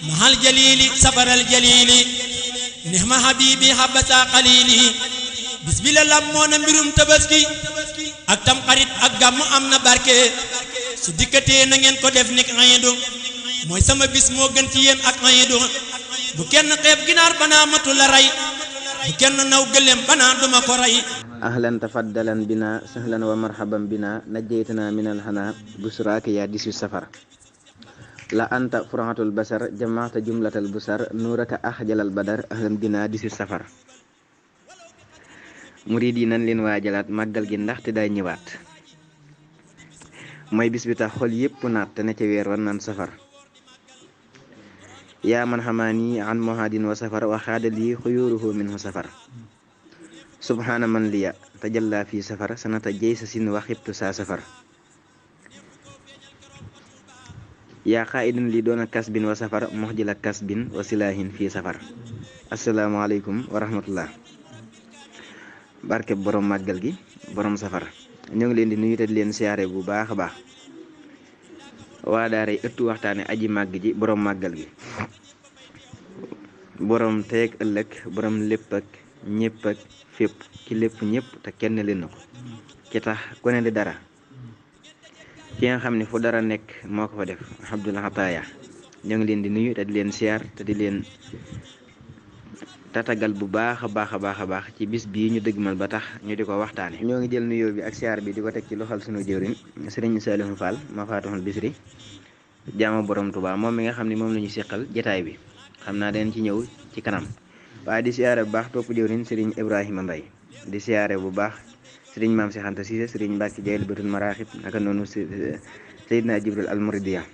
mahal jalili safaral jalili nihma habibi habasa qalili bismillah lammoona mbirum tabaski ak tam xarit ak gàmmu am na barke su dikkatee na ngeen ko def nik iidu mooy sama bis moo gën ci yéen ak iidu bu kenn xeeb ginaar banaa matu la rey bu kenn naw gëléem banaa duma ko rey. ahlan tafaddalan bina sahlan wa marhaban bina najjaytana min alhana busraaka ya 18 safar la anta furahatul basar jamaata jumlatal busar nuuraka ahjalal badar ahlan bina 18 safar. murid yi nan leen waajalaat màggal gi ndaxte day ñëwaat mooy bis bi tax xol yépp naat te ne ca weer wan naan safar yaa man xamaani an mohadin wa safar wa xaadali xuyuruhu minhu safar subhaana man liya tajalla fi safar sanata jey sa sin waxibtu saa safar yaa xaidin li doona kasbin wa safar moxjila kasbin wa silaahin fi safar. asalaamaaleykum wa rahmatullah. barke borom màggal gi borom safar ñoo ngi leen di nuyu te di leen siyaare bu baax a baax waa daaray ëttu waxtaane aji màgg ji borom màggal gi borom teeg ëllëg borom lépp ak ñépp ak fépp ci lépp ñépp te kenn leen na ko ci tax ku ne di dara ki nga xam ne fu dara nekk moo ko fa def Abdul Xataaya ñoo ngi leen di nuyu te di leen siyaar te di leen tatagal bu baax a baax ci bis bii ñu dëgmal ba tax ñu di ko waxtaane ñoo ngi jël nuyoo bi ak siyaar bi di ko teg ci loxal sunu jëwriñ sëriñ Saliou Fall ma faatuxul bisri jaama borom Tuubaa moom mi nga xam ne moom la ñu seqal jataay bi xam naa dañ ci ñëw ci kanam waaye di siyaare bu baax topp jëwriñ sëriñ Ibrahima Mbaye di siyaare bu baax sëriñ Maam Cheikh Anta Cissé sëriñ Mbàkke Jayel Batul Maraaxib naka noonu Seydina Jibril Almuridiya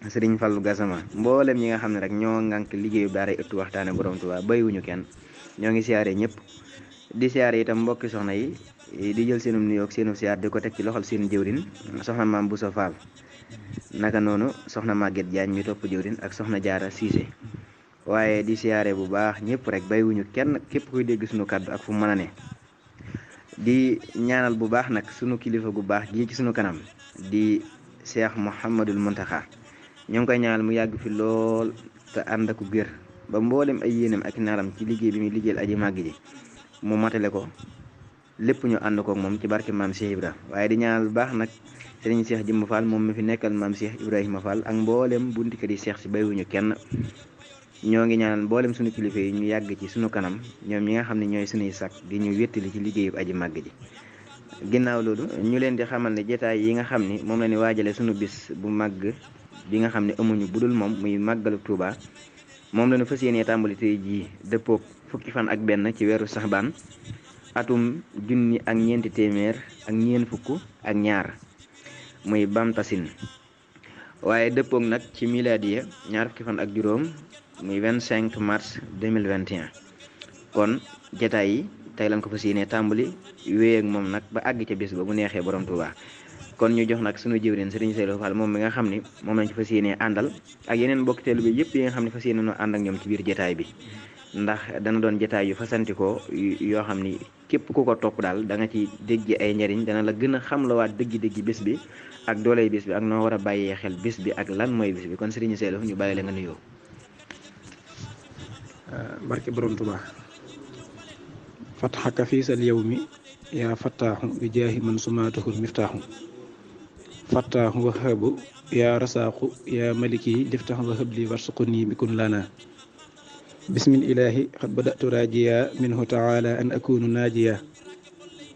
sëriñ Fallu Gassama mboolem ñi nga xam ne rek ñoo ngànk liggéeyu daaray ëttu waxtaane borom Tuubaa bàyyiwuñu kenn ñoo ngi siyaare ñëpp di siyaare itam mbokki soxna yi di jël seenum nuyoo ak seenu siyaar di ko teg ci loxol seen jëwrin soxna Maam Bousso Fall naka noonu soxna Maguette Diagne mi topp jëwrin ak soxna Jaara Cissé waaye di siyaare bu baax ñëpp rek bàyyiwuñu kenn képp kuy dégg sunu kàddu ak fu mën a ne di ñaanal bu baax nag sunu kilifa gu baax gii ci sunu kanam di Cheikh Mouhamadul Muntaxa ñoo ngi koy ñaanal mu yàgg fi lool te ànd ak gër ba mboolem ay yéenam ak naaram ci liggéey bi muy liggéeyal aji màgg ji mu matale ko lépp ñu ànd kook moom ci barke maam Cheikh Ibra waaye di ñaanal bu baax nag sëriñ Cheikh Jëmm Fall moom mi fi nekkal maam Cheikh Ibrahima Fall ak mboolem bunti kër yi Cheikh si baywuñu kenn ñoo ngi ñaanal mboolem sunu kilifa yi ñu yàgg ci sunu kanam ñoom ñi nga xam ne ñooy sunuy sàkk di ñu wéttali ci liggéeyu aji màgg ji ginnaaw loolu ñu leen di xamal ne jotaay yi nga xam ni moom la ñu waajale sunu bis bu màgg bi nga xam ne amuñu budul moom muy màggalu Tuuba moom la ñu fas yéenee tàmbali tey jii dëppook fukki fan ak benn ci weeru saxbaan atum junni ak ñeenti téeméer ak ñeent fukk ak ñaar muy bamtasin waaye dëppook nag ci miladiya ñaar fukki fan ak juróom muy 25 mars 2021 kon jotaay yi tey lañ ko fas yéenee tàmbali wéy ak moom nag ba àgg ca bis ba bu neexee borom Tuuba kon ñu jox nag sunu jëwriñ sëriñ Saliou Fall moom mi nga xam ni moom lañ ci fas yéenee àndal ak yeneen mbokki teelu bi yëpp yi nga xam ne fas yéene noo ànd ak ñoom ci biir jotaay bi ndax dana doon jotaay yu fasantikoo yoo xam ni képp ku ko topp daal da nga ci dégg ay njariñ dana la gën a xam la waat dëggi-dëggi bis bi ak dooley bis bi ak noo war a bàyyee xel bis bi ak lan mooy bis bi kon sëriñ Saliou ñu bàyyi la nga nuyoo. barke borom Tuubaa fatxaka fiisal yawmi yaa fattaaxu bi jaahi man sumaatuhul miftaaxu fattaaxu wahaabu yaa rasaaxu yaa maliki liftax wahabli warsuquni bikun lana bismil ilaahi xad badatu raajiya minhu taala an akunu naajiya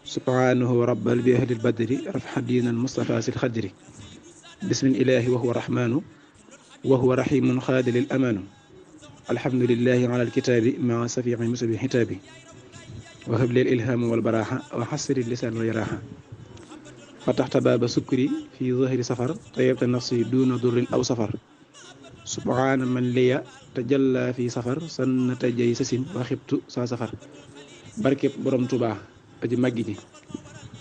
subhanahu rabbal bi ahlil badri rafxa diinal mustafa sil xadri bismil ilaahi wa huwa rahmaanu wa huwa rahimun xaadilil amaanu alhamdulillahi ala alkitaabi maa safiixi musabi xitaabi wa hablil ilhaamu wal baraaxa wa xasri lisaan wa yaraaxa fataxta baaba sukri fi zahri safar tayabta nafsi duuna durrin aw safar subhaana man liya tajalla fi safar sannata jay sasin wa xibtu saa safar barkeb borom Tuubaa aji màggi ji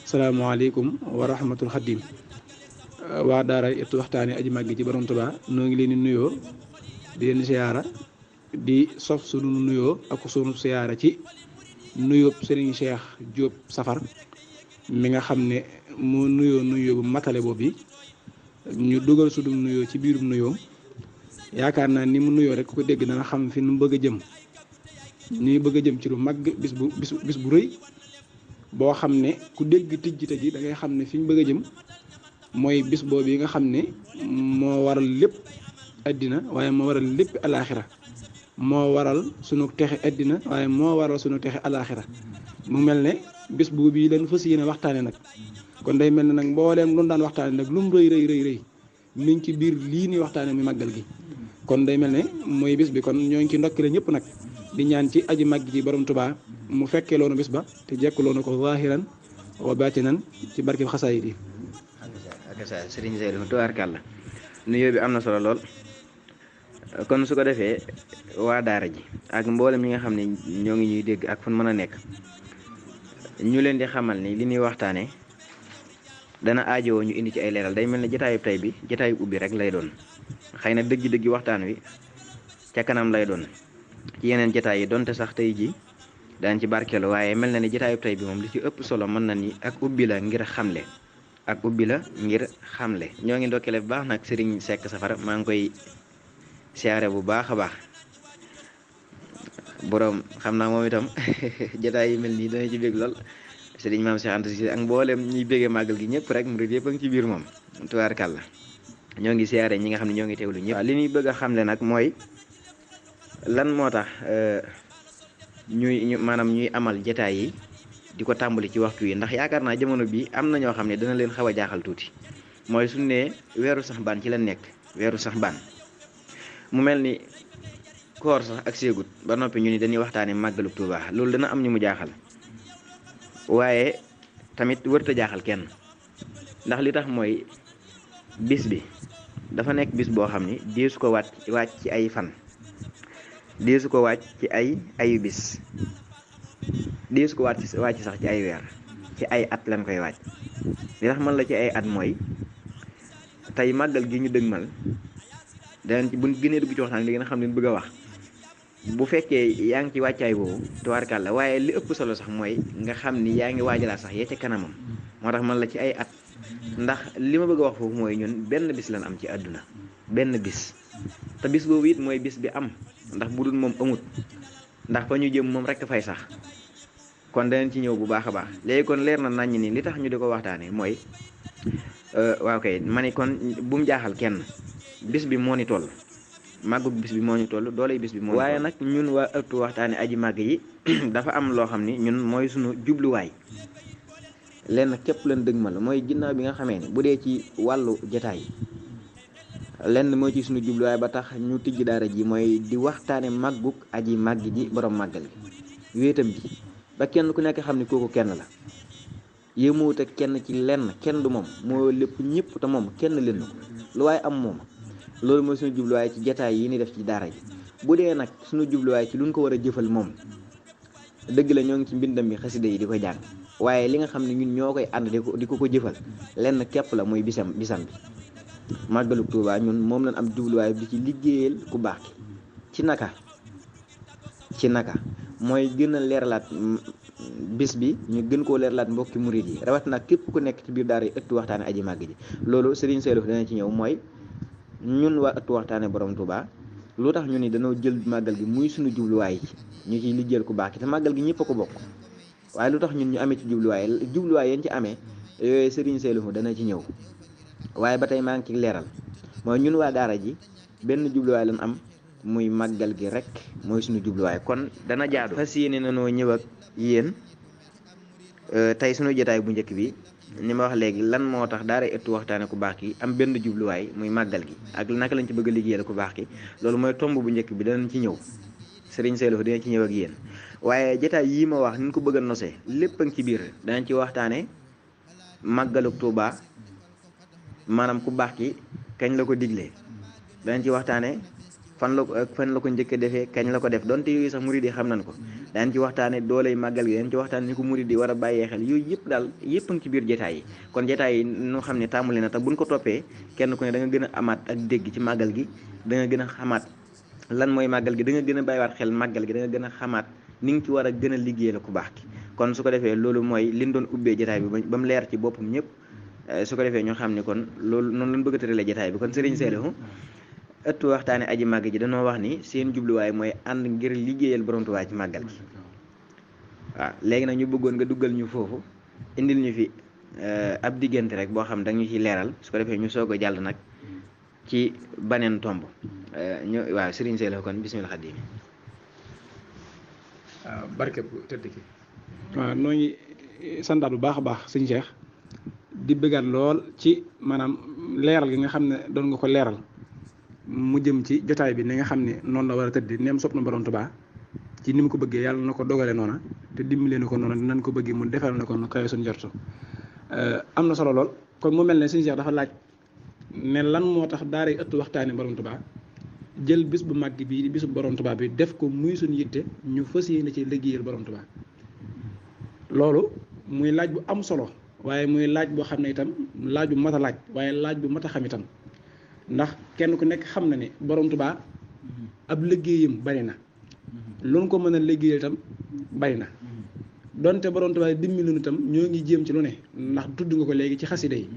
salaamaaleykum wa rahmatul xadim waa daara ëttu waxtaane aji màggi ji borom Tuubaa noo ngi leen di nuyoo di leen siyaara di sof sunu nuyoo ak sunu siyaara ci nuyoo Serigne Cheikh Diop Safar mi nga xam ne moo nuyoo bu matale boobu ñu dugal sunu nuyoo ci biirum nuyoo yaakaar naa ni mu nuyoo rek ku ko dégg dana xam fi nu bëgg a jëm ni bëgg a jëm ci lu mag bis bu rëy boo xam ne ku dégg tijjite gi da ngay xam ne fi ñu bëgg a jëm mooy bis boobu yi nga xam ne moo waral lépp àddina waaye moo waral lépp alaaxira moo waral sunu texe àddina waaye moo waral sunu texe alaaxira mu mel ne bis boobu yi leen fas yéene waxtaane nag kon day mel ne nag mbooleem lu daan waxtaane nag lu mu rëy mi ngi ci biir lii ni waxtaane mi màggal gi kon day mel ne mooy bis bi kon ñoo ngi ci ndokkale ñëpp nag di ñaan ci aji màgg ji borom Tuubaa mu fekkee loonu bis ba te jekkuloonu ko zaahiran wa baatinan ci barkeb xasaayid yi. ak sa Sëriñ Saliou tubaarkàlla nuyoo bi am na solo lool kon su ko defee waa daara ji ak mboolem ñi nga xam ne ñoo ngi ñuy dégg ak fu mën a nekk ñu leen di xamal ni li ñuy waxtaane dana aajowoo ñu indi ci ay leeral day mel ne jataayub tey bi jataayub ubbi rek lay doon xëy na dëgg-dëggi waxtaan wi ca kanam lay doon ci yeneen jataay yi donte sax tey ji daan ci barkeelu waaye mel na ni jataayub tey bi moom li ci ëpp solo mën na ni ak ubbi la ngir xamle ñoo ngi ndokkale bu baax nag Serigne Seck Safar maa ngi koy siyaare bu baax a baax boroom xam naa moom itam jataay yi mel nii dana ci bég lool Serigne Maam Cheikh Anta Cissé ak mboolem ñuy béggee màggal gi ñëpp rek murid yëpp a ngi ci biir moom tubaarkàlla ñoo ngi siyaare ñi nga xam ne ñoo ngi teewlu ñëpp. li ñuy bëgg a xamle nag mooy lan moo tax maanaam ñuy amal jataay yi di ko tàmbali ci waxtu yi ndax yaakaar naa jamono bi am na ñoo xam ne dana leen xaw a jaaxal tuuti mooy suñu nee weeru Saxbaan ci la nekk weeru Saxbaan mu mel ni koor sax ak séegut ba noppi ñu ni dañuy waxtaane màggalu Tuubaa loolu dana am ñu mu jaaxal waaye tamit wërta jaaxal kenn ndax li tax mooy bis bi dafa nekk bis boo xam ni deesu ko wàcc ci ay fan deesu ko wàcc ci ayu bis deesu ko wàcc sax ci ay weer ci ay at lañ koy wàcc li tax man la ci ay at mooy tey màggal gi ñu dëgmal danañ ci buñ gënee dugg ci waxtaan li ngeen xam ne bëgg a wax bu fekkee yaa ngi ci wàccaay boobu tubaarkàlla waaye li ëpp solo sax mooy nga xam ni yaa ngi waajalaat sax yee ca kanamam moo tax man la ci ay at ndax li ma bëgg a wax foofu mooy ñun benn bis lañ am ci àdduna benn bis te bis boobu it mooy bis bi am ndax bu dul moom amut ndax fa ñu jëm moom rekk fay sax kon danañ ci ñëw bu baax a baax léegi kon leer na naññ ni li tax ñu di ko waxtaanee mooy waaw kay ma ni kon bu mu jaaxal kenn bis bi moo ni toll màggug bis bi moo ñu toll dooley bis bi moo waaye nag ñun waa ëttu waxtaane aji màgg yi dafa am loo xam ni ñun mooy suñu jubluwaay lenn képp leen dëgmal mooy ginnaaw bi nga xamee ne bu dee ci wàllu jataay lenn mooy ci suñu jubluwaay ba tax ñu tijj daara ji mooy di waxtaane màggug aji màgg ji borom màggal gi wéetam gi ba kenn ku nekk xam ni kooku kenn la yéemuwut ak kenn ci lenn kenn du moom moo lépp ñëpp te moom kenn leen ko lu waaye am moom loolu mooy suñu jubluwaay ci jataay yi ni def ci daara ji bu dee nag suñu jubluwaay ci luñ ko war a jëfal moom dëgg la ñoo ngi ci mbindam bi xasida yi di ko jàng waaye li nga xam ne ñun ñoo koy ànd di ko jëfal lenn képp la mooy bisam bi màggalu Tuubaa ñun moom lañ am jubluwaay di ci liggéeyal ku baax ki ci naka mooy gën a leeralaat bis bi ñu gën koo leeralaat mbokki murid yi rawat nag képp ku nekk ci biir daara yi ëttu waxtaane aji màgg ji loolu Serigne Saliou dana ci ñëw mooy ñun waa ëttu waxtaane borom Tuubaa lu tax ñu ni dañoo jël màggal gi muy suñu jubluwaay ci ñu ciy liggéeyal ku baax ki te màggal gi ñëpp a ko bokk waaye lu tax ñun ñu amee ci jubluwaay yeen ci amee yooyu Serigne Saliou dana ci ñëw waaye ba tey maa ngi ci leeral mooy ñun waa daara ji benn jubluwaay lañ am muy màggal gi rek mooy suñu jubluwaay kon dana jaadu fas yéene nanoo ñëw ak yéen tey suñu jotaay bu njëkk bi ni ma wax léegi lan moo tax daara ëttu waxtaane ku baax ki am benn jubluwaay muy màggal gi ak naka lañ ci bëgg a liggéeyal ku baax ki loolu mooy tomb bu njëkk bi danañ ci ñëw Serigne Saliou dina ci ñëw ak yéen waaye jotaay yii ma wax ni ñu ko bëgg a nosee lépp a ngi ci biir danañ ci waxtaane màggaluk Tuubaa maanaam ku baax ki kañ la ko diglee danañ ci waxtaane fan la ko njëkk a defee kañ la ko def donte yooyu sax murid yi xam nañ ko daan ci waxtaane dooley màggal gi dañ ci waxtaane ni ko murid yi war a bàyyee xel yooyu yëpp daal yëpp a ngi ci biir jotaay yi kon jotaay yi ñu xam ne tàmbali na te buñ ko toppee kenn ku ne da nga gën a amaat ak dégg ci màggal gi da nga gën a xamaat lan mooy màggal gi da nga gën a bàyyiwaat xel màggal gi da nga gën a xamaat ni nga ci war a gën a liggéey la ku baax ki kon su ko defee loolu mooy liñ doon ubbee jotaay bi ba mu leer ci boppam ñëpp su ko defee ñoo xam ne kon loolu noonu lañ bëgg a tëralee jotaay bi kon Serigne Saliou ëttu waxtaane aji màgg ji dañoo wax ni seen jubluwaay mooy ànd ngir liggéeyal borom Tuubaa ci màggal gi waaw léegi nag ñu bëggoon nga duggal ñu foofu indil ñu fi ab diggante rek boo xam da ñu ciy leeral su ko defee ñu soog a jàll nag ci baneen tomb waaw Serigne Saliou kon bismillah Xaadim. waaw barke bu tëdd ki waaw noo ngi santaat bu baax a baax sëñ Cheikh di bëggaat lool ci maanaam leeral gi nga xam ne doon nga ko leeral mu jëm ci jotaay bi ni nga xam ne noonu la war a tëdd neem sopp na borom Tuubaa ci ni mu ko bëggee yàlla na ko dogale noona te dimbalee na ko noona dinañ ko bëggee mu defal na ko nu kawe suñ jortu am na solo lool kon mu mel ne sëñ Cheikh dafa laaj ne lan moo tax daara ëttu waxtaane borom Tuubaa jël bis bu màgg bii bisu borom Tuubaa bi def ko muy suñu yitte ñu fas yéene ci liggéeyal borom Tuubaa loolu muy laaj bu am solo waaye muy laaj boo xam ne itam laaj bu mat a laaj waaye laaj bu mat a xam itam ndax kenn ku nekk xam na ne borom Tuubaa ab liggéeyam bari na lu ko mën a liggéeyal itam bari na donte borom Tuubaa dimbali nu itam ñoo ngi jéem ci lu ne ndax tudd nga ko léegi ci xasida yi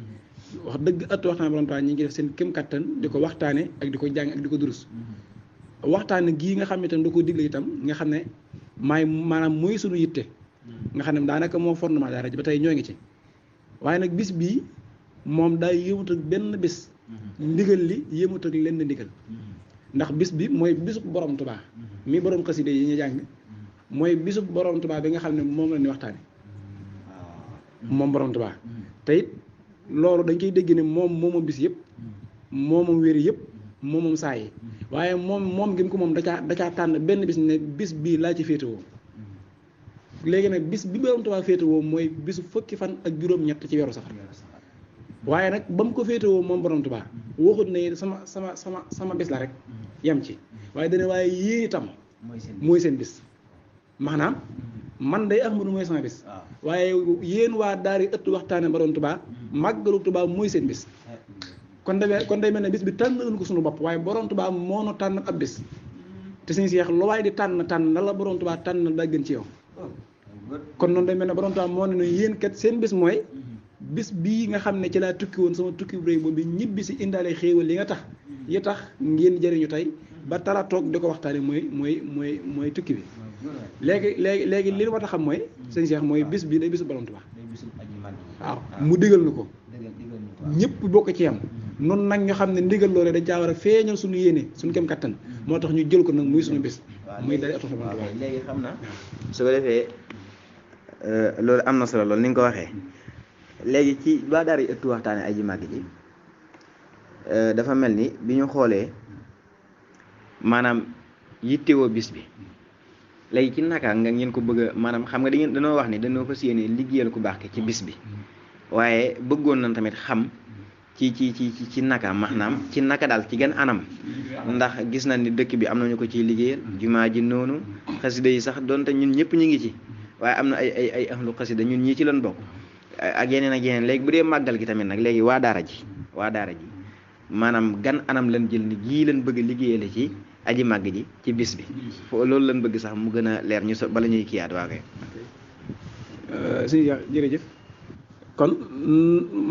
wax dëgg ëttu waxtaane borom Tuubaa ñi ngi def seen kém kattan di ko waxtaane ak di ko jàng ak di ko durus waxtaane gii nga xam ne itam da ko digle itam nga xam ne maanaam mooy suñu yitte nga xam ne daanaka moo fondement daara ji ba tey ñoo ngi ci waaye nag bis bii moom daay yëmut ak benn bis ndigal li yëmut ak lenn ndigal ndax bis bi mooy bisub borom Tuubaa mi borom xaside yi ñu jàng mooy bisub borom Tuubaa bi nga xam ne moom la ñuy waxtaane moom borom Tuubaa te it loolu dañ koy dégg ne moom bis yëpp moomam wéri yëpp moomam saa yi waaye moom gi ko moom da caa tànn benn bis ne bis bii laa ci féetewoo léegi nag bis bi borom Tuubaa féetewoo mooy bisu fukki fan ak juróom-ñett ci weeru safar waaye nag ba mu ko féetewoo moom borom Tuubaa waxut ne sama bis la rek yem ci waaye dana waaye yéen itam mooy seen bis maanaam man day Ahmadu mooy sama bis waaye yéen waa daari ëttu waxtaane borom Tuubaa màggalu Tuubaa mooy seen bis kon day mel ne bis bi tànnaluñ ko suñu bopp waaye borom Tuubaa moo nu tànn ab bis te suñu Seex lu waaye di tànn na la borom Tuubaa tànn daa gën ci yow kon noonu day mel ne borom Tuubaa moo ne yéen kat seen bis mooy bis bii nga xam ne ci laa tukki woon sama tukki bu rëy boobu bi ñibbi si indaale xéewal yi tax ngeen jëriñu tey ba tara toog di ko waxtaane mooy tukki bi léegi li war a xam mooy sëñ Cheikh mooy bis bi day bisu borom Tuubaa waaw mu digal na ko ñëpp bokk ci yam noonu nag ñu xam ne ndigal loole dañ caa war a feeñal suñu yéene suñu kem kattan moo tax ñu jël ko nag muy suñu bis muy day atu borom Tuubaa léegi xam na su ko defee loolu am na solo loolu ni nga ko waxee léegi ci waa daara ëttu waxtaane aji màgg ji dafa mel ni bi ñu xoolee maanaam yittewoo bis bi léegi ci naka nga ngeen ko bëgg a maanaam xam nga dañoo wax ni dañoo fas yéene liggéeyal ku baax ci bis bi waaye bëggoon nañ tamit xam ci naka maanaam ci naka daal ci gan anam ndax gis nañ ni dëkk bi am nañu ko ciy liggéeyal jumaa ji noonu xasida yi sax doonte ñun ñëpp ñu ngi ci waaye am na ay ahlu xasida ñun ñii ci lañ bokk ak yeneen léegi bu dee màggal gi tamit nag léegi waa daara ji maanaam gan anam lañ jël ni gii lañ bëgg a liggéeyale ci aji màgg ji ci bis bi loolu lañ bëgg sax mu gën a leer ñu bala ñuy kiyaat waa kay si jërëjëf kon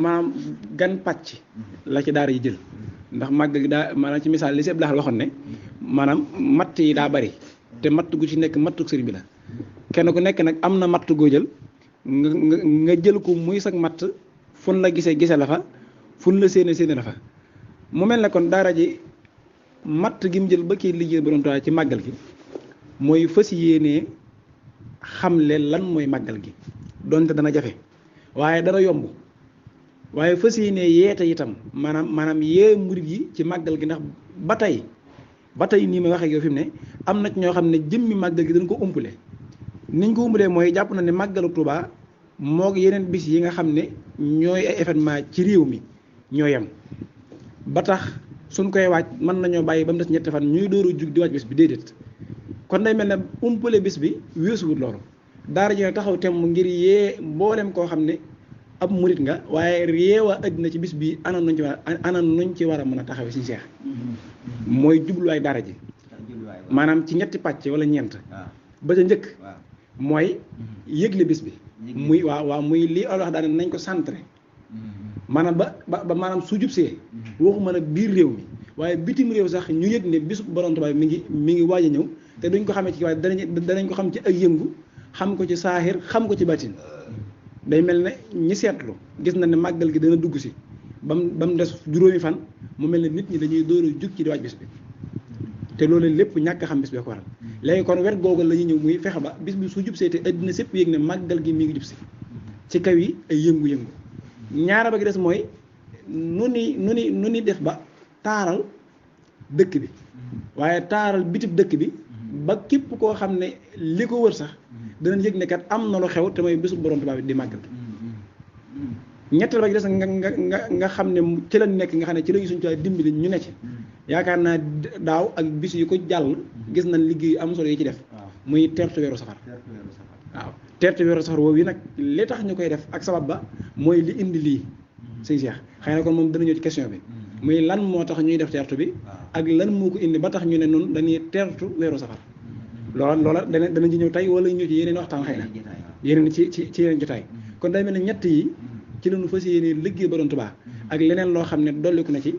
maanaam gan pàcc la ci daara yi jël ndax màgg gi daa maanaam ci misaal li si Abdou Lahad waxoon ne maanaam matt yi daa bari te matt gu ci nekk mattuk sëriñ bi la kenn ku nekk nag am na matt goo jël nga jël ko muy sag matt fun la gise la fa fun la séene la fa mu mel ne kon daara ji matt gi mu jël ba kii liggéey borom Tuubaa ci màggal gi mooy fas yéenee xamle lan mooy màggal gi donte dana jafe waaye dana yomb waaye fas yéenee yeete itam maanaam yee murit yi ci màggal gi ndax ba tey nii may waxee yow fi mu ne am na ñoo xam ne jëmmi màggal gi dañ ko umpule niñ ko umbalee mooy jàpp na ne màggalu Tuubaa moo yeneen bis yi nga xam ne ñooy ay événement ci réew mi ñoo yem ba tax suñ koy waaj mën nañoo bàyyi ba mu des ñetti fan ñuy dóoru jug di waaj bis bi déedéet kon day mel ne umpale bis bi weesuwut loolu daara ji nag taxaw temm ngir yee mboolem koo xam ne ab murit nga waaye yeewaa àddina ci bis bi ana nuñ ci war a mën a taxawee suñu Seex mooy jubluwaay daara ji maanaam ci ñetti pàcc wala ñeent ba ca njëkk mooy yëgle bis bi muy muy lii wax daane nañ ko centré maanaam ba maanaam su jubsee waxuma nag biir réew mi waaye bitim réew sax ñu yëg ne bisu borom Tuubaa mi ngi waaj a ñëw te duñ ko xamee ci waaye danañ ko xam ci ak yëngu xam ko ci saaxir xam ko ci batin day mel ne ñi seetlu gis na ne màggal gi dana dugg si ba mu des juróomi fan mu mel ne nit ñi dañuy door a jug ci di waaj bis bi te loolu lépp ñàkk xam bis bee ko waral léegi kon wet googu la ñuy ñëw muy fexe ba bis bi su jub see te addina sépp yëg ne màggal gi mi ngi jub si ci kaw yi ay yëngu-yëngu ñaara ba gi des mooy nu ni def ba taaral dëkk bi waaye taaral bitib dëkk bi ba képp koo xam ne li ko wër sax danañ yëg ne kat am na lu xew te mooy bisu borom Tuubaa bi di màggal ñetteel ba gi des nga xam ne ci la nekk nga xam ne ci la ñu suñu Tuubaa dimbali ñu ne ci yaakaar naa daaw ak bis yu ko jàll gis nañ liggéey am solo yi ci def muy teertu weeru safar waaw teertu weeru safar woowu yi nag li tax ñu koy def ak sabab ba mooy li indi lii sëñ Cheikh xëy na kon moom dana ñëw ci question bi muy lan moo tax ñuy def teertu bi ak lan moo ko indi ba tax ñu ne noonu dañuy teertu weeru safar loola dana ci ñëw tey wala ñëw ci yeneen waxtaan xëy na yeneen ci yeneen jotaay kon day mel ne ñett yi ci la ñu fas yéene liggéey borom Tuubaa ak leneen loo xam ne dolliku na ci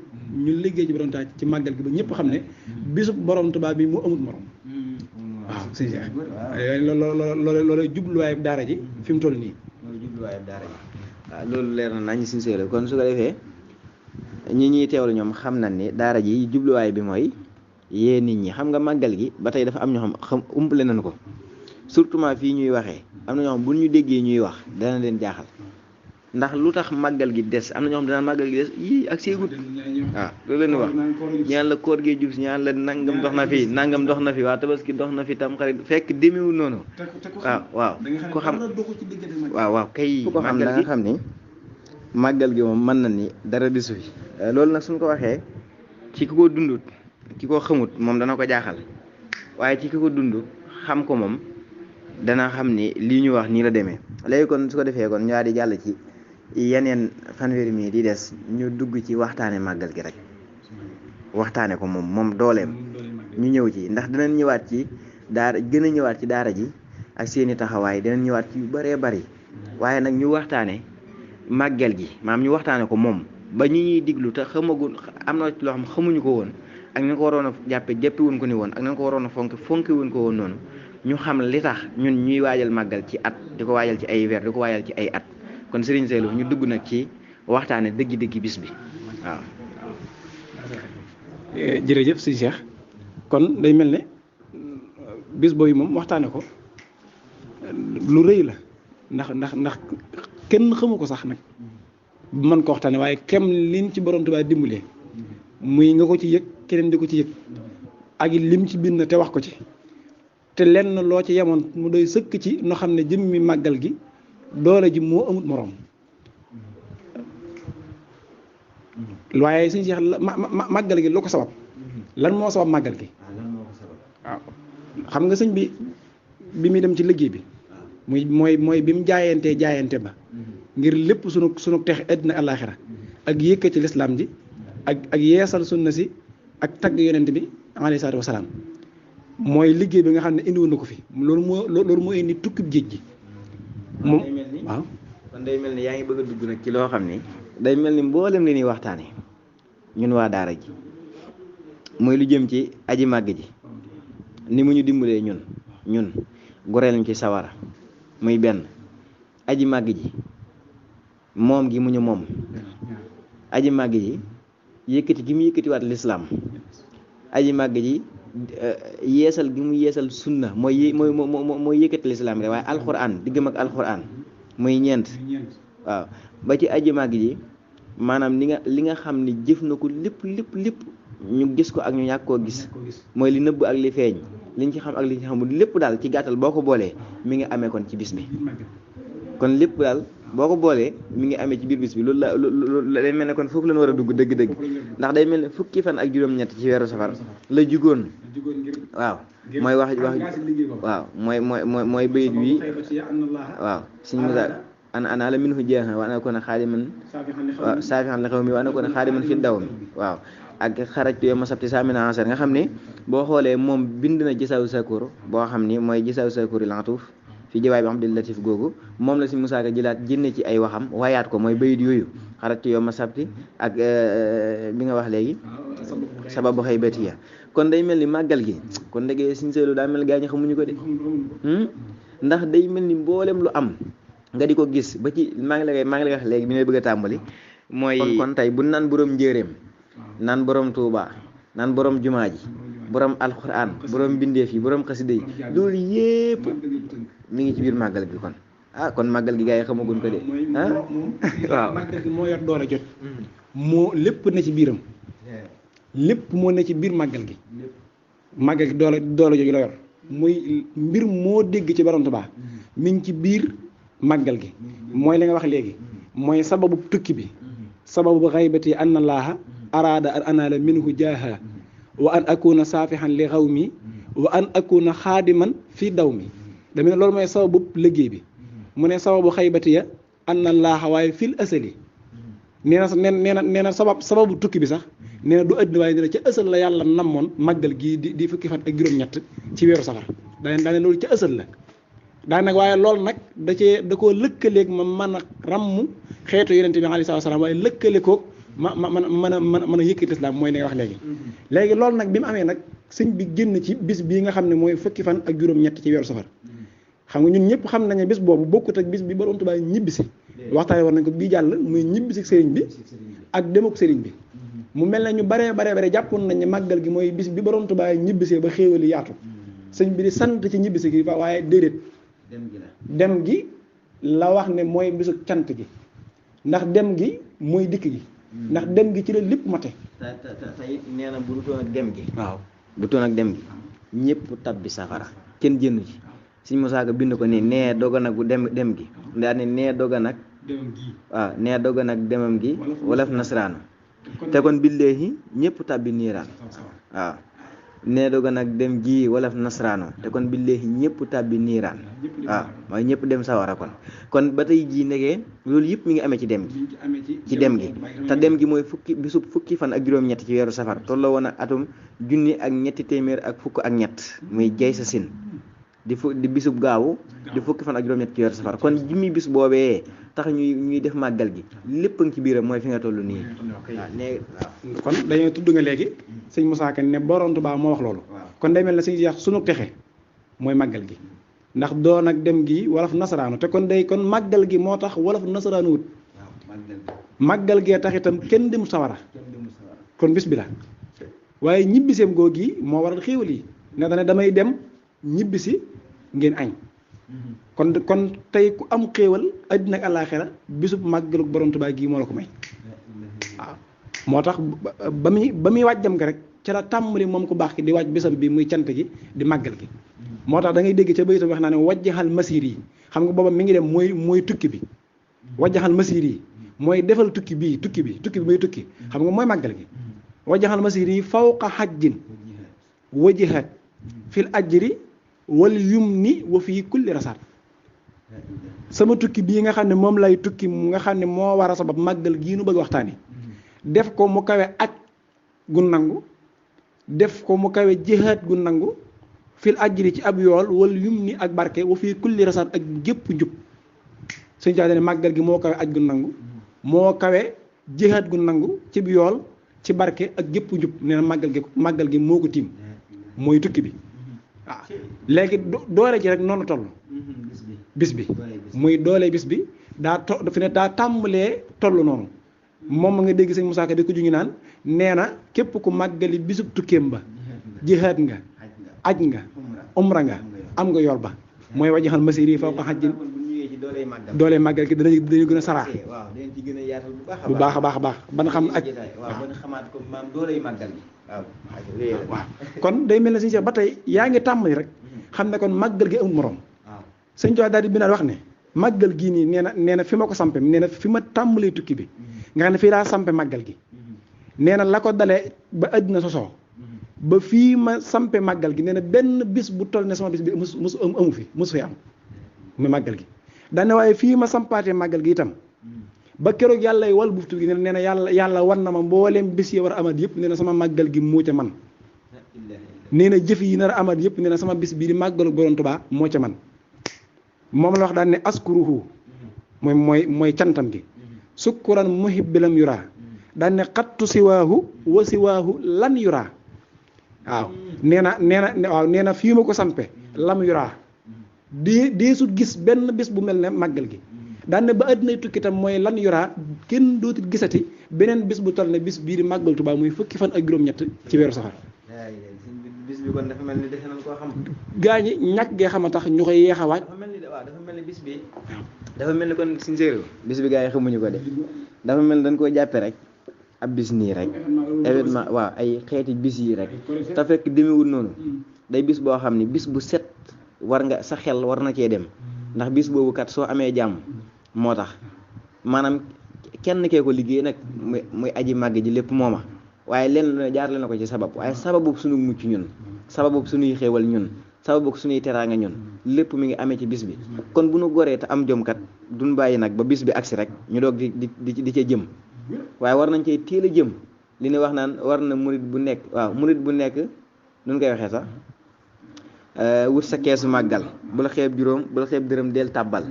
ñu liggéey ci borom Tuubaa ci màggal gi ba ñëpp xam ne bisu borom Tuubaa bi mu amut morom waaw sëñ Cheikh loolu jubluwaayu daara ji fi mu toll nii loolu jubluwaayu daara ji waaw loolu leer na nañ suñu séeréer kon su ko defee ñi ñuy teewlu ñoom xam nañ ni daara ji jubluwaay bi mooy yee nit ñi xam nga màggal gi ba tey dafa am ñoo xam umpale nañ ko surtout fii ñuy waxee am na ñoo xam bu ñu déggee ñuy wax dana leen jaaxal ndax lu tax màggal gi des am na ñoo xam danaan màggal gi des yii ak seegut waaw loolu leen wax ñaan la koor gee jub si ñaan la nangam dox na fi waa tabaski dox na fi tam xarit fekk demewul noonu waaw ko xam waaw kay ko xam da nga xam ni màggal gi moom mën na ni dara desu fi loolu nag suñ ko waxee ci ki ko dundut ki ko xamut moom dana ko jaaxal waaye ci ki ko dund xam ko moom dana xam ni lii ñu wax nii la demee léegi kon su ko defee kon ñoo di jàll ci yeneen fanweeri mi di des ñu dugg ci waxtaane màggal gi rek waxtaane ko moom dooleem ñu ñëw ci ndax dinañ ñëwaat ci daara gën a ñëwaat ci daara ji ak seeni taxawaay dinañ ñëwaat ci yu bëree bëri waaye nag ñu waxtaane màggal gi maam ñu waxtaane ko moom ba ñu ñuy diglu te xamagul am na loo xam xamuñu ko woon ak nañ ko waroon a jàppe jàppe wuñ ko ni woon ak nañ ko waroon a fonke wuñ ko woon noonu ñu xam li tax ñun ñuy waajal màggal ci at di ko waajal ci ay weer di ko waajal ci ay at kon Serigne Saliou ñu dugg nag ci waxtaane dëggi bis bi waaw. jërëjëf sëñ Cheikh kon day mel ne bis boobu moom waxtaane ko lu rëy la ndax kenn xamu ko sax nag mën ko waxtaane waaye kem liñ ci borom Tuubaa dimbalee muy nga ko ci yëg keneen di ko ci yëg ak lim ci bind te wax ko ci te lenn loo ci yemoon mu doy sëkk ci noo xam ne jëmmi màggal gi doole ji moo amut moroom waaye suñu Cheikh màggal gi lu ko sabab lan moo sabab màggal gi waaw xam nga sëñ bi muy dem ci liggéey bi mooy bi mu jaayante ba ngir lépp sunu teex àddina àllaaxira ak yëkkati lislaam ji ak yeesal sunna si ak tagg yonent bi alayhi salaatu wasalaam mooy liggéey bi nga xam ne indiwoon na ko fi loolu moo indi tukkib géej gi moom waaw kon day mel ni yaa ngi bëgg a dugg nag ci loo xam ni day mel ni mboolem li ñuy waxtaane ñun waa daara ji mooy lu jëm ci aji màgg ji ni mu ñu dimbalee ñun goreel ñu ci sawara muy benn aji màgg ji moom gi mu ñu moom aji màgg ji yëkkati gi mu yëkkatiwaat lislaam aji màgg ji yeesal gi mu yeesal sunna mooy yëkkati lislaam rek waaye alxuraan diggam ak alxuraan muy ñeent waaw ba ci aji màgg ji maanaam li nga xam ni jëf na ko lépp ñu gis ko ak ñu ñàkk koo gis mooy li nëbb ak li feeñ liñ ci xam ak li ci xamul lépp daal ci gàttal boo ko boolee mi ngi amee kon ci bis bi kon lépp daal boo ko boolee mi ngi amee ci biir bis bi loolu la day mel ne kon foofu la ñu war a dugg dëgg-dëgg ndax day mel ne fukki fan ak juróom-ñett ci weeru safar la jugoon waaw mooy wax waaw mooy bayit wi waaw suñ musa ana la min hu jeexa wa ana ko ne xaadiman waaw saafihan la xaw mi wa ana ko ne xaadiman fi daw mi waaw ak xarajtu yow ma sabti saamina ansar nga xam ne boo xoolee moom bind na gisaaw sakoor boo xam ni mooy gisaaw sakoor yi lantuuf fi jawaay bi Abdul Latif googu moom la si Musaa Ka jëlaat génne ci ay waxam waayaat ko mooy bayit yooyu xaratu yow ma sabti ak bi nga wax léegi sababu xaybatiya kon day mel ni màggal gi kon ndegee Sëñ Seelu daa mel gaa ñi xamuñu ko de ndax day mel ni mboolem lu am nga di ko gis ba ci maa ngi lay wax léegi bi may bëgg a tàmbali mooy kon tey bu naan borom njéeréem naan borom Tuuba naan borom jumaa ji borom alxuraan borom bindeef yi borom xasida yi loolu yépp mi ngi ci biir màggal gi kon kon màggal gi gaa yi xamaguñ ko de waaw màggal gi moo yor doole jot moo lépp na ci biiram lépp moo ne ci biir màggal gi màggal gi doole jooju la yor muy mbir moo dégg ci borom Tuuba mi ngi ci biir màggal gi mooy li nga wax léegi mooy sababu tukki bi sababu xaybati anna laaha araada an anaala minhu jaaha wa an akuna saafihan li xaw mi wa an akuna xaadiman fii daw mi dama ne loolu mooy sababu liggéey bi mu ne sababu xaybati ya anna laaha waaye fil asali nee na sababu tukki bi sax nee na du àddina waaye nee na ca ësal la yàlla namoon màggal gii di fukki fan ak juróom-ñett ci weeru safar daane loolu ca ësal la daan nag waaye loolu nag da koo lëkkaleeg ma mën a ràmm xeetu yonente bi alayhi salaam waaye lëkkale koog mën a yëkkati islam mooy li nga wax léegi loolu nag bi mu amee nag sëñ bi génn ci bis bii nga xam ne mooy fukki fan ak juróom-ñett ci weeru safar xam nga ñun ñëpp xam nañ ne bis boobu bokkut ak bis bi borom Tuubaa ñibbisi waxtaane war nañ ko bii jàll muy ñibbisi sëriñ bi ak demuk sëriñ bi mu mel ne ñu bare jàppoon nañ ne màggal gi mooy bis bi borom Tuubaa ñibbisee ba xéewali yaatu sëñ bi di sant ci ñibbisi gi waaye déedéet dem gi la wax ne mooy bisu cant gi ndax dem gi mooy dikk gi ndax dem gi ci la lépp mate tey nee na bu dutoon ak dem gi waaw bu dutoon ak dem gi ñëpp tabbi safara kenn jënn ci Sëñ Musaa Ka bind ko ne nee doga nag bu dem gi ndaa ne nee doga nag waaw nee doga nag demam gi wolof nasaraanu te kon billaahi ñëpp tabbi niiraan waaw nee doga nag dem gi wolof nasaraanu te kon billaahi ñëpp tabbi niiraan waaw mooy ñëpp dem sawara kon ba tey jii ndegee loolu yëpp mi ngi amee ci dem gi ci dem gi te dem gi mooy bisub fukki fan ak juróom-ñett ci weeru safar tolloo woon ak atum 1200 ak fukk ak ñett muy jay sa sin di bisub gaawu di fukki fan ak juróom-ñett ci weeru safar kon jimmi bis boobee tax ñuy def màggal gi lépp a ngi ci biiram mooy fi nga toll nii waaw kon dañoo tudd nga léegi sëñ Musaa Ka ne borom Tuubaa moo wax loolu kon day mel ne sëñ Seex sunu texe mooy màggal gi ndax doon ak dem gi wolof nasaraanu te kon kon màggal gi moo tax wolof nasaraanu wut màggal gee tax itam kenn dem sawara kon bis bi la waaye ñibbiseem goo gi moo waral xéewal yi ne dane damay dem ñibbisi ngeen añ kon tey ku am xéewal àddina ak àllaaxira bisub màggalu borom Tuubaa gii moo la ko may waaw moo tax ba muy wàjjam ga rek ca la tàmbali moom ku baax ki di wàcc bisam bi muy cant gi di màggal gi moo tax da ngay dégg ca bayitam wax naa ne wajjaxal masiir yi xam nga booba mi ngi dem mooy tukki bi wajjaxal masiir yi mooy defal tukki bi muy tukki xam nga mooy màggal gi wajjaxal masiir yi fawqa xajjin wajihat fil ajri wal yumni wa fii kulli rasaat sama tukki bii nga xam ne moom lay tukki nga xam ne moo war a sabab màggal gii nu bëgg waxtaani def ko mu kawe aj gu nangu def ko mu kawe jihaat gu nangu fil ajri ci ab yool wal yumni ak barke wa fii kulli rasaat ak gépp njub suñu caa ne màggal gi moo kawe aj gu nangu moo kawe jihaat gu nangu ci yool ci barke ak gépp njub nee na màggal gi moo ko tiim mooy tukki bi waaw léegi doole ji rek noonu toll bis bi muy doole bis bi fi ne daa tàmbalee toll noonu moom ma nga dégg sëñ Musaa Ka di ko ju ngi naan nee na képp ku màggali bisub tukkeem ba jihaad nga aj nga umra nga am nga yool ba mooy wajaxal masir yi fawqa xajjin doole màggal gi dañu gën a saraa bu baax a baax ban xam aj waaw kon day mel ne sëñ Seex ba tey yaa ngi tàmbali rek xam ne kon màggal gi amul morom sëñ Tuubaa daal di bindaat wax ne màggal gii nii nee na fi ma ko sampe nee na fi ma tàmbalee tukki bi nga xam ne fii laa sampe màggal gi nee na la ko dalee ba àddina sosoo ba fii ma sampe màggal gi nee na benn bis bu toll ne sama bis bi amu fi am mu màggal gi daane waaye fii ma sampaatee màggal gi itam ba keroog yàlla wal buftu gi nee na yàlla wan na ma mbooleem bis yi war a amat yëpp nee na sama màggal gi moo ca man nee na jëf yi nar a amat yëpp nee na sama bis bii di màggalu Borom Tuubaa moo ca man moom la wax daan ne askuruhu mooy cantam gi sukkuran muhibbilam yuraa daan ne xattu siwaahu wa siwaahu lan yuraa waaw nee na fii ma ko sampe lam yuraa deesut gis benn bis bu mel ne màggal gi daan ne ba àddinay tukki tam mooy lan yuraa kenn dootul gisati beneen bis bu toll ne bis bii di màggal Tuubaa muy fukki fan ak juróom-ñett ci weeru safar bis bi kon dafa mel ni defe nañ koo xam. gaa ñi ñàkk gee xam a tax ñu koy yeex a waaj. dafa mel ni bis bi. dafa mel ni kon suñu séeréer bis bi gaa yi xamuñu ko de dafa mel ni dañ koo jàppee rek ab bis nii rek événement waaw ay xeeti bis yi rek te fekk demewul noonu day bis boo xam ni bis bu set war nga sa xel war na cee dem ndax bis boobu kat soo amee jàmm moo tax maanaam kenn kee ko liggéey nag muy aji màgg ji lépp mooma waaye lenn jaarale na ko ci sabab waaye sababu suñu mucc ñun sababu suñuy xéewal ñun sababu suñuy teraanga ñun lépp mi ngi amee ci bis bi kon bu nu goree te am jom kat duñ bàyyi nag ba bis bi agsi rek ñu doog di ca jëm waaye war nañ cee teel a jëm li ne wax naan war na murit bu nekk nun koy waxee sax wut sa keesu màggal bu la xeeb juróom bu la xeeb dërëm del tàbbal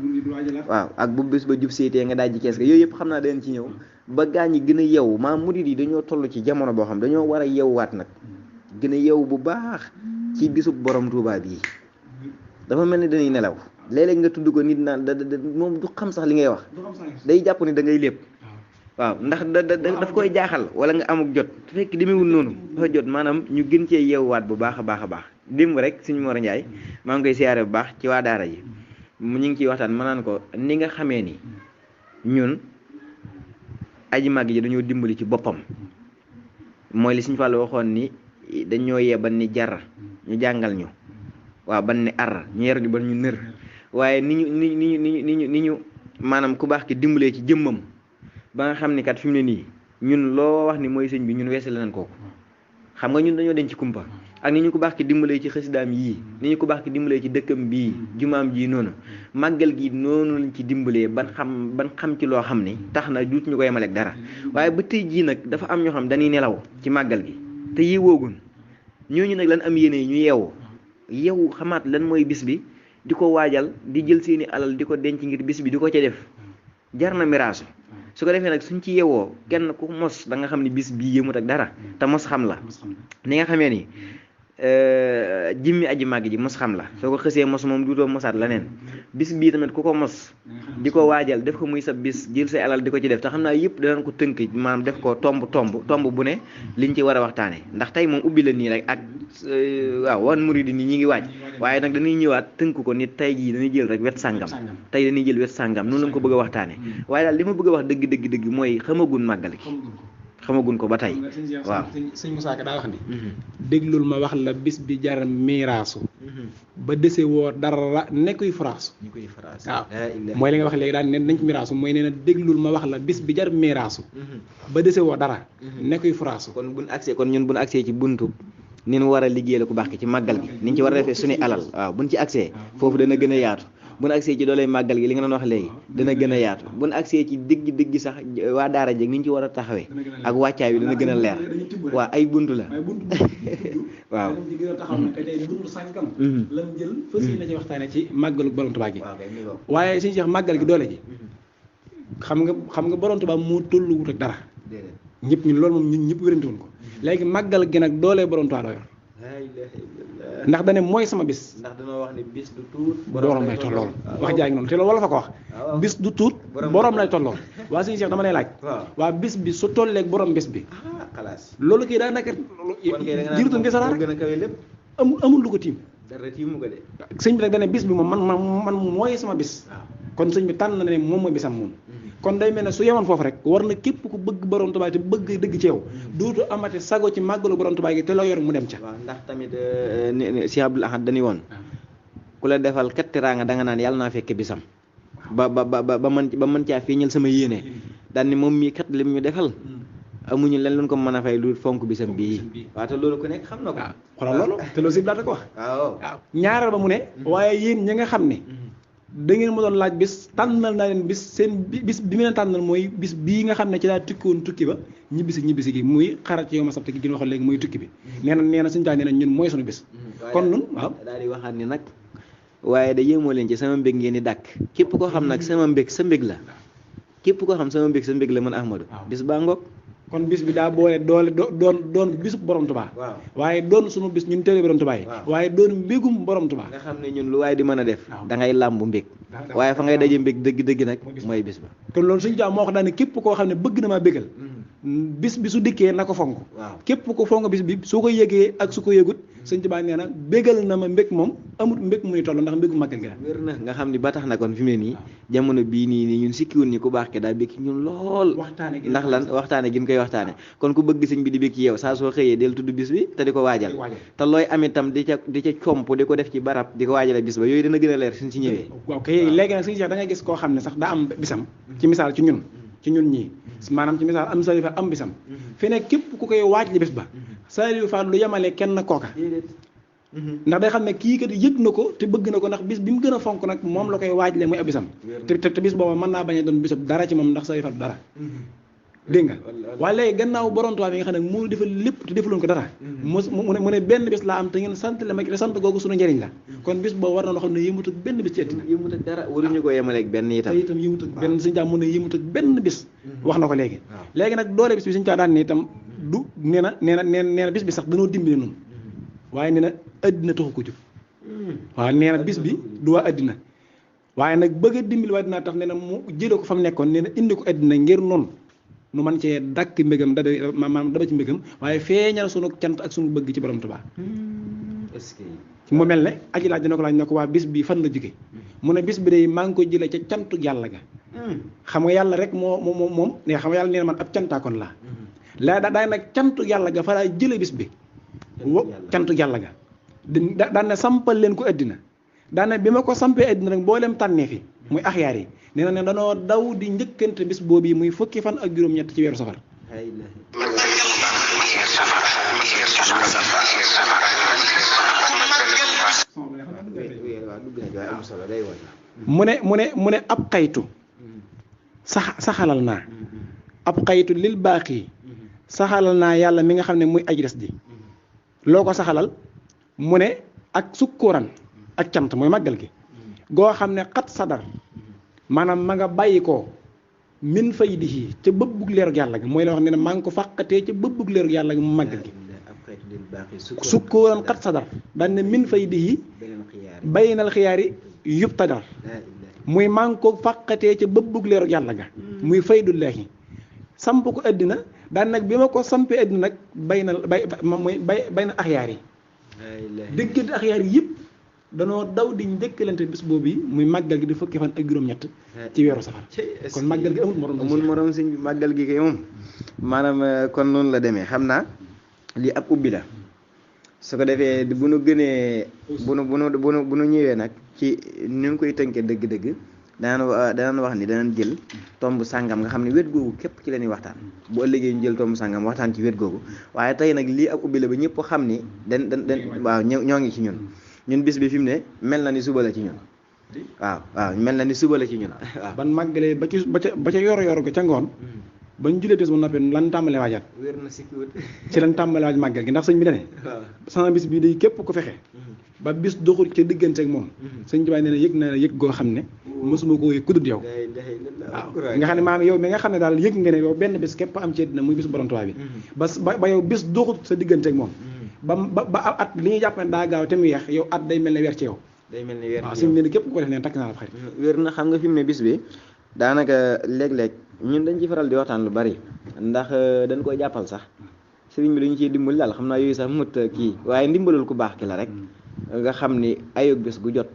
waaw ak bu bis ba jub seetee nga daaj ji kees ga yooyu yëpp xam naa dañ ci ñëw ba gaa ñi gën a yeewu maa murit yi dañoo toll ci jamono boo xam dañoo war a yeewuwaat nag gën a yeewu bu baax ci bisub borom Tuubaa bii dafa mel ni dañuy nelaw léeg-léeg nga tudd ko nit naan moom du xam sax li ngay wax day jàpp ni da ngay lépp waaw ndax daf koy jaaxal wala nga amuk jot te fekk demewul noonu dafa jot maanaam ñu gën cee yeewuwaat bu baax a baax a baax démb rek suñu Mor Ndiaye maa ngi koy siyaare bu baax ci waa daara ji ñu ngi ciy waxtaan ma naan ko ni nga xamee ni ñun aji màgg ji dañoo dimbali ci boppam mooy li suñu Fall waxoon ni dañoo yee ban ni jar ñu jàngal ñu waaw ban ni ar ñu yer ñu ban ñu nër waaye ni ñu maanaam ku baax ki dimbalee ci jëmmam ba nga xam ni kat fi mu ne nii ñun loo wax ni mooy sëñ bi ñun weesale nañ kooku xam nga ñun dañoo denc ci kumpa ak ni ñu ko baax ki dimbalee ci xasidaam yii ni ñu ko baax ki dimbalee ci dëkkam bii jumaam ji noonu màggal gi noonu lañ ci dimbalee ban xam ci loo xam ni tax na duut ñu koy yemaleeg dara waaye ba tey jii nag dafa am ñoo xam dañuy nelaw ci màggal gi te yeewoogun ñooñu nag lan am yéene ñu yeewu xamaat lan mooy bis bi di ko waajal di jël seeni alal di ko denc ngir bis bi di ko ca def jar na miraasu su ko defee nag suñ ci yeewoo kenn ku mos da nga xam ni bis bii yëmut ak dara te mos xam la ni nga xamee ni jimmi aji màgg ji mos xam la soo ko xësee mos moom duutoo mosaat leneen bis bii tamit ku ko mos di ko waajal def ko muy sa bis jël say alal di ko ci def te xam naa yëpp danañ ko tënk maanaam def ko tomb bu ne liñ ci war a waxtaane ndax tey moom ubbi la nii rek ak waaw wan murid yi nii ñi ngi waaj waaye nag dañuy ñëwaat tënk ko nit tey jii dañuy jël rek wet sàngam tey dañuy jël wet sàngam noonu lañ ko bëgg a waxtaane waaye daal li ma bëgg a wax dëgg mooy xamagun màggal gi xamagun ko ba tey waaw sëñ Moussa Ka daa wax ni déglul ma wax la bis bi jar miiraasu ba dese woo dara nekkuy faraasu waaw mooy li nga wax léegi daal ne nañ ci miiraasu mooy nee na déglul ma wax la bis bi jar miiraasu ba dese woo dara nekkuy faraasu kon ñun buñ agsee ci buntu ni ñu war a liggéey la ku baax ki ci màggal gi niñ ci war a defee suñu alal waaw buñ ci agsee foofu dana gën a yaatu bu nu agsee ci dooley màggal gi li nga doon wax léegi dana gën a yaatu bu nu agsee ci dëgg sax waa daara jeeg ni ñu ci war a taxawee ak wàccaay wi dana gën a leer waaw ay buntu la waaw ci gën a taxaw ne tey buntu sàngam lan jël fas yéene ci waxtaane ci màggalu borom Tuubaa gi waaye suñu Cheikh màggal gi doole ji xam nga borom Tuubaa moo tollu wut ak dara ñëpp ñun loolu moom ñun ñëpp wérante woon ko léegi màggal gi nag doolee borom Tuubaa la yor ndax dane mooy sama bis ndax dañoo wax ni bis du tuut borom lay tollool wax jaa ngi noonu te loolu wala fa ko wax bis du tuut borom lay tollool waa suñu Cheikh dama lay laaj waa bis bi su tolleeg borom bis bi xalaas loolu kii daa nekk jirutu ngi saraar amul lu ko tiim dara tiimu ko de sëñ bi rek dane bis bi moom man mooy sama bis kon sëñ bi tànn na ne moom mooy bisam moom kon day mel ne su yemoon foofu rek war na képp ku bëgg borom Tuubaa te bëgg dëgg ci yow dootu amati sago ci màggalu borom Tuubaa gi te loo yor mu dem ca waaw ndax tamit Cheikh Abdoul Ahad dañuy woon ku la defal kat teraanga da nga naan yàlla naa fekke bisam ba mën caa feeñal sama yéene daan ni moom mii kat lim ñu defal amuñu len luñ ko mën a fay lu fonk bisam bii waaw te loolu ku nekk xam na ko xoolal loolu te loolu si daata ko wax waaw ñaareel ba mu ne waaye yéen ñi nga xam ne da ngeen ma doon laaj bis tànnal naa leen bis seen bis bi mu leen tànnal mooy bis bii nga xam ne ci laa tukki ba ñibbisi gi muy xarat ci yow ma sabte gi gën waxoon léegi muy tukki bi nee na suñu taa nee na ñun mooy suñu bis kon nun waaw daal di waxaat ni nag waaye da yéemoo leen ci sama mbég ngeen di dàkk képp koo xam nag sama mbég sa mbég la képp koo xam sama mbég sa mbég la mën Ahmadou bis baa ngoog kon bis bi daa boole doon bisu borom Tuubaa waaye doon sunu bis ñun télé borom Tuubaa yi waaye doon mbégum borom Tuubaa nga xam ne ñun lu waaye di mën a def da ngay làmbu mbég waaye fa ngay daje mbég dëgg-dëgg nag mooy bis ba kon loolu suñu jaam moo wax daal ne képp koo xam ne bëgg na maa bégal bis bi su dikkee na ko fonk képp ko fonk bis bi su ko yëgee ak su ko yëgut Sëñ Tuubaa nee na bégal na ma mbég moom amul mbég muy toll ndax mbégu màggal gi la wér na nga xam ni ba tax na kon fi mu ne nii jamono bii nii ñun sikkiwul ni ku baax ke daa bég ñun lool ndax lan waxtaane gi ñu koy waxtaane kon ku bëgg sëñ bi di bég ci yow saa soo xëyee del tudd bis bi te di ko waajal te looy am itam di ca comp di ko def ci barab di ko waajale bis ba yooyu dina gën a leer suñ si ñëwee waaw kay léegi nag suñu Cheikh da ngay gis koo xam ne sax daa am bisam ci misaal ci ñun ñii maanaam ci misaal am Saliou Fall am bisam fi ne képp ku koy waaj li bis ba Saliou Fall lu yemale kenn kooka ndax day xam ne kii kat yëg na ko te bëgg na ko ndax bis bi mu gën a fonk nag moom la koy waaj le muy ab bisam te bis booba mën naa bañ a doon bisab dara ci moom ndax Saliou Fall dara dégg nga waaye léegi gannaaw borom Tuubaa bi nga xam ne moo defal lépp te defaloon ko dara mu ne benn bis laa am te ngeen sant la ma te sant googu suñu njëriñ la kon bis boobu war na loo xam ne yëmut ak benn bis ci àddina yëmut ak dara waruñu ko yemaleeg benn itam te itam yëmut ak benn suñu jàmm mu ne yëmut ak benn bis wax na ko léegi léegi nag doole bis bi suñu caa daan ne itam du nee na bis bi sax danoo dimbali noonu waaye nee na àddina taxu ko jóg waaw nee na bis bi du waa àddina waaye nag bëgg a dimbali waa àddina tax nee na mu jëlee ko fa mu nekkoon nee na indi ko àddina ngir noonu nu man cee dakk mbégam maanaam daba ci mbégam waaye feeñal sunu cant ak sunu bëgg ci borom Tuubaa est-ce que mu mel ne aji laaj dina ko laaj ne ko waa bis bi fan la jóge mu ne bis bi day maa ngi ko jëlee ca cantu yàlla ga xam nga yàlla rek moom ne xam nga yàlla nee na man ab cantaakoon laa daay nag cantu yàlla ga fa laa jële bis bi cantu yàlla ga daan ne sampal leen ko àddina daan ne bi ma ko sampee àddina rek mboolem tànnee fi muy axyaar yi nee na ne danoo daw di njëkkante bis boobu yi muy fukki fan ak juróom-ñett ci weeru safar mu ne ab xaytu saxalal naa ab xaytu lil baaxi saxalal naa yàlla mi nga xam ne muy aji des ji loo ko saxalal mu ne ak sukkuran ak cant mooy màggal gi goo xam ne xat sadar maanaam ma nga bàyyi ko min fay di yi ca bëbbug leerug yàlla gi mooy la wax ne maa ngi ko fàqatee ca bëbbug leerug yàlla gi mu màggal gi sukkóoran xat sadar daan ne min fay di yi baynal xiyaar yi yub tadar muy maa ngi ko fàqatee ca bëbbug leerug yàlla ga muy faydullaahi samp ko àddina daan nag bi ma ko sampee àddina nag bayna axyaar yi diggante axyaar yi yëpp danoo daw di njëkkalante bis boobu yi muy màggal gi di fukki fan ak juróom-ñett ci weeru safar kon màggal gi amul morom sëñ bi màggal gi kay moom maanaam kon noonu la demee xam naa lii ab ubbi la su ko defee bu nu gënee bu nu ñëwee nag ci ni ñu koy tënkee dëgg-dëgg danaan wax ni danaan jël tomb sàngam nga xam ne wet googu képp ci la ñuy waxtaan bu ëllëgee ñu jël tomb sàngam waxtaan ci wet googu waaye tey nag lii ab ubbi la ba ñëpp xam ni dan waaw ñoo ngi ci ñun bis bi fi mu ne mel na ni suba la ci ñun waaw mel na ni suba la ci ñun waaw ban màggalee ba ca yor ga ca ngoon bañ julee tis ba noppi lan tàmbalee waajaat wér na sikkiwut ci lan tàmbalee waaj màggal gi ndax sëñ bi dane sama bis bii day képp ko fexe ba bis doxul ca diggante ak moom sëñ Tuubaa nee na yëg na yëg goo xam ne mosuma koo yëg ku dul yow waaw nga xam ne maanaam yow mi nga xam ne daal yëg nga ne yow benn bis képp am ci àddina muy bis borom Tuubaa bi ba yow bis doxul sa diggante ak moom ba at li ñuy jàpp ne daa gaaw te mu yeex yow at day mel ne weer ci yow day mel ne weer waaw suñu ne képp ko def ne takk naa la xarit wér na xam nga fi mu ne bis bi daanaka léeg-léeg ñun dañ ci faral di waxtaan lu bari ndax dañ koy jàppal sax sëriñ bi dañu ciy dimbali daal xam naa yooyu sax mut kii waaye ndimbalul ku baax ki la rek nga xam ni ayug bis gu jot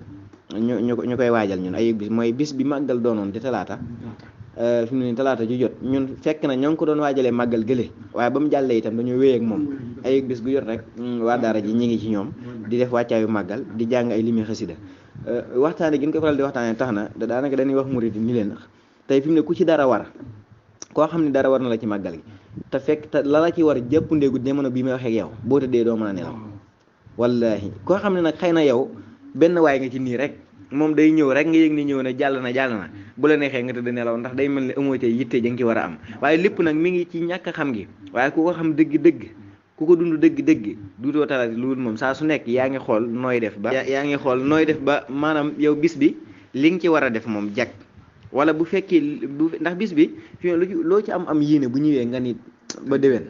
ñu koy waajal ñun ayug bis mooy bis bi màggal doonoon di talaata fi mu ne talaata ju jot ñun fekk na ñoo ngi ko doon waajalee màggal gële waaye ba mu jàllee itam dañoo wéy ak moom ayug bis gu jot rek waa daara ji ñi ngi ci ñoom di def wàccaayu màggal di jàng ay limi xasida waxtaane gi ñu ko faral di waxtaane tax na daanaka dañuy wax murid ni leen tey fi mu ne ku ci dara war koo xam ne dara war na la ci màggal gi te fekk te la ci war jàpp ndeegul jamono bii may waxee ak yow boo tëddee doo mën a nelaw wallaahi koo xam ne nag xëy na yow benn waay nga ci nii rek moom day ñëw rek nga yëg ni ñëw na jàll na bu la neexee nga tëdd nelaw ndax day mel ne amoo tey yitte ja nga ci war a am waaye lépp nag mi ngi ci ñàkk xam gi waaye ku ko xam dëgg-dëgg ku ko dund dëgg-dëgg duutoo talati lu wut moom saa su nekk yaa ngi xool nooy def ba maanaam yow bis bi li nga ci war a def moom jag wala bu fekkee ndax bis bi fi loo ci am yéene bu ñëwee nga ni ba déwén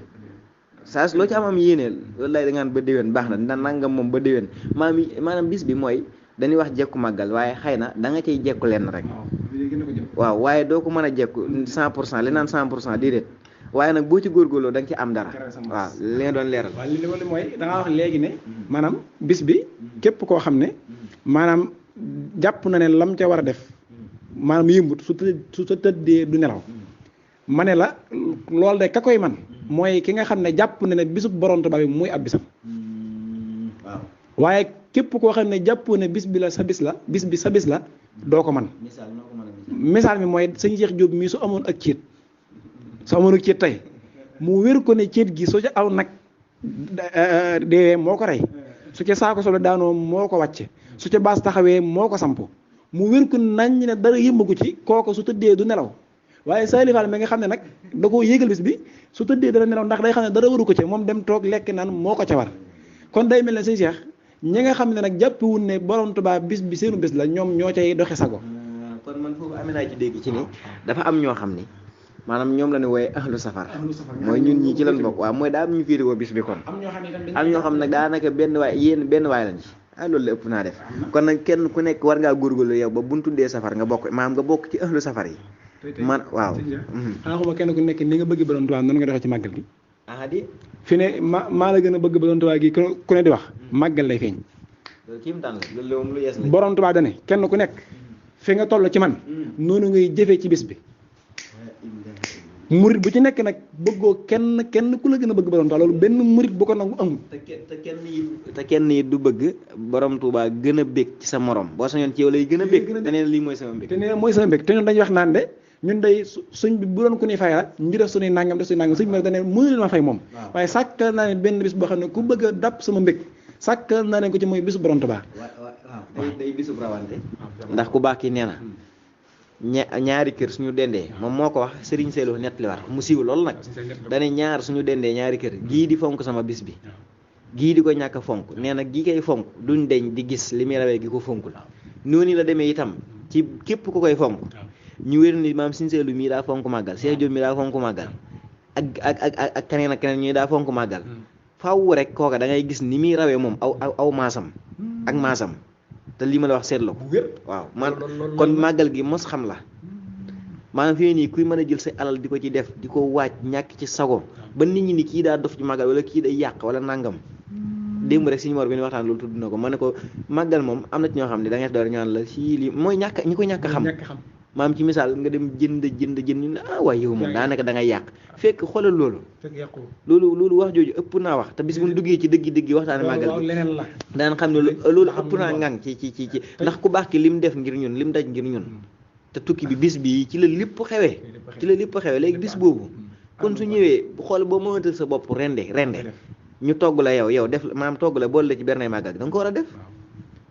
saa loo ci am yéene wallaay da ngaan ba déwén baax na ndax nangam moom ba déwén maanaam bis bi mooy dañuy wax jekku màggal waaye xëy na da nga cay jekku lenn rek waaw waaye doo ko mën a jekku 100% li naan 100% déedéet waaye nag boo ci góorgóorloo da nga ci am dara waaw li nga doon leeral waaw li mooy da nga wax léegi ne maanaam bis bi képp koo xam ne maanaam jàpp na ne lam ca war a def maanaam yëmbut su tëddee du nelaw ma ne la loolu de ka koy man mooy ki nga xam ne jàpp na ne bisub borom Tuubaa bi muy ab bisam waaw waaye képp koo xam ne jàpp ne bis bi la sa bis la bis bi sa bis la doo ko man misaal mi mooy sëñ Cheikh Diop mii su amoon ak céet tey mu wér ko ne céet gi soo ca aw nag deewee moo ko rey su ca saako solo daanoo moo ko wàcce su ca baas taxawee moo ko samp mu wér ko nañ ne dara yëmbagu ci kooko su tëddee du nelaw waaye saalifal mi nga xam ne nag da koo yéegal bis bi su tëddee dara nelaw ndax day xam ne dara waru ko ci moom dem toog lekk naan moo ko ca war kon day mel ne sëñ Cheikh ñi nga xam ne nag jàppiwul ne borom Tuubaa bis bi seenu bis la ñoom ñoo cay doxe sago kon man foofu amee naa ci dégg ci ni dafa am ñoo xam ni maanaam ñoom la ne wooye ahlu safar mooy ñun ñii ci lan bokk waaw mooy daa am ñu féetewoo bis bi kon am ñoo xam nag daanaka benn waay lañ ci loolu la ëpp naa def kon nag kenn ku nekk war ngaa góorgóorlu yow ba buñ tuddee safar nga bokk maanaam nga bokk ci ahlu safar yi man waaw xanaa xuma kenn ku nekk ni nga bëgg borom Tuubaa noonu nga doxee ci màggal gi di fi ne maa la gën a bëgg borom Tuubaa gi ku ne di wax màggal lay feeñ borom Tuubaa dane kenn ku nekk fi nga toll ci man noonu ngay jëfee ci bis bi murit bu ci nekk nag bëggoo kenn ku la gën a bëgg borom Tuubaa loolu benn murit bu ko nangu amul te kenn yi du bëgg borom Tuubaa gën a bég ci sa morom boo sañoon ci yow lay gën a bég te nee na lii mooy sama mbég te ñun dañuy wax naan de ñun day suñ bi bu doon ku ñuy fay la ñu def suñuy nangam suñ bi dane mënu leen ma fay moom waaye sàkkal naa ne benn bis boo xam ne ku bëgg a dàpp sama mbég sàkkal naa ne ko ci mooy bisu borom Tuubaa day bisu rawante ndax ku baax ki nee na ñaari kër suñu dendee moom moo ko wax Serigne Saliou nettaliwaat mu siiw loolu nag dane ñaar suñu dendee ñaari kër gii di fonk sama bis bi gii di ko ñàkk a fonk nee na gii koy fonk duñ deñ di gis li muy rawee gi ko fonkul noonu la demee itam ci képp ku koy fonk ñu wér ni maam Serigne Saliou mii daa fonk màggal Cheikh Diop mii daa fonk màggal ak keneen ak keneen ñuy daa fonk màggal faaw rek kooka da ngay gis ni muy rawee moom aw maasam ak maasam te lii ma la wax seetlu ko waaw man kon màggal gi mos xam la maanaam fii nii kuy mën a jël sa alal di ko ci def di ko waaj ñàkk ci sago ba nit ñi ni kii daa dof ci màggal wala kii day yàq wala nangam démb rek suñu mor bi ni waxtaan loolu tudd na ko ma ne ko màggal moom am na ci ñoo xam ne da ngay door ñaan la si lii mooy ñàkk ñi ko ñàkk xam maam ci misaal nga dem jënd ñu ne waaye yow moom daanaka da ngay yàq fekk xoolal loolu wax jooju ëpp naa wax te bis bu ñu duggee ci dëggi waxtaane màggal bi daan xam ne loolu ëpp naa ngang ci ndax ku baax ki lim def ngir ñun lim daj ngir ñun te tukki bi bis bi ci la lépp xewee léegi bis boobu kon su ñëwee xool boo mënatal sa bopp rende ñu togg la yow def maam togg la boole la ci bernay màggal gi da nga ko war a def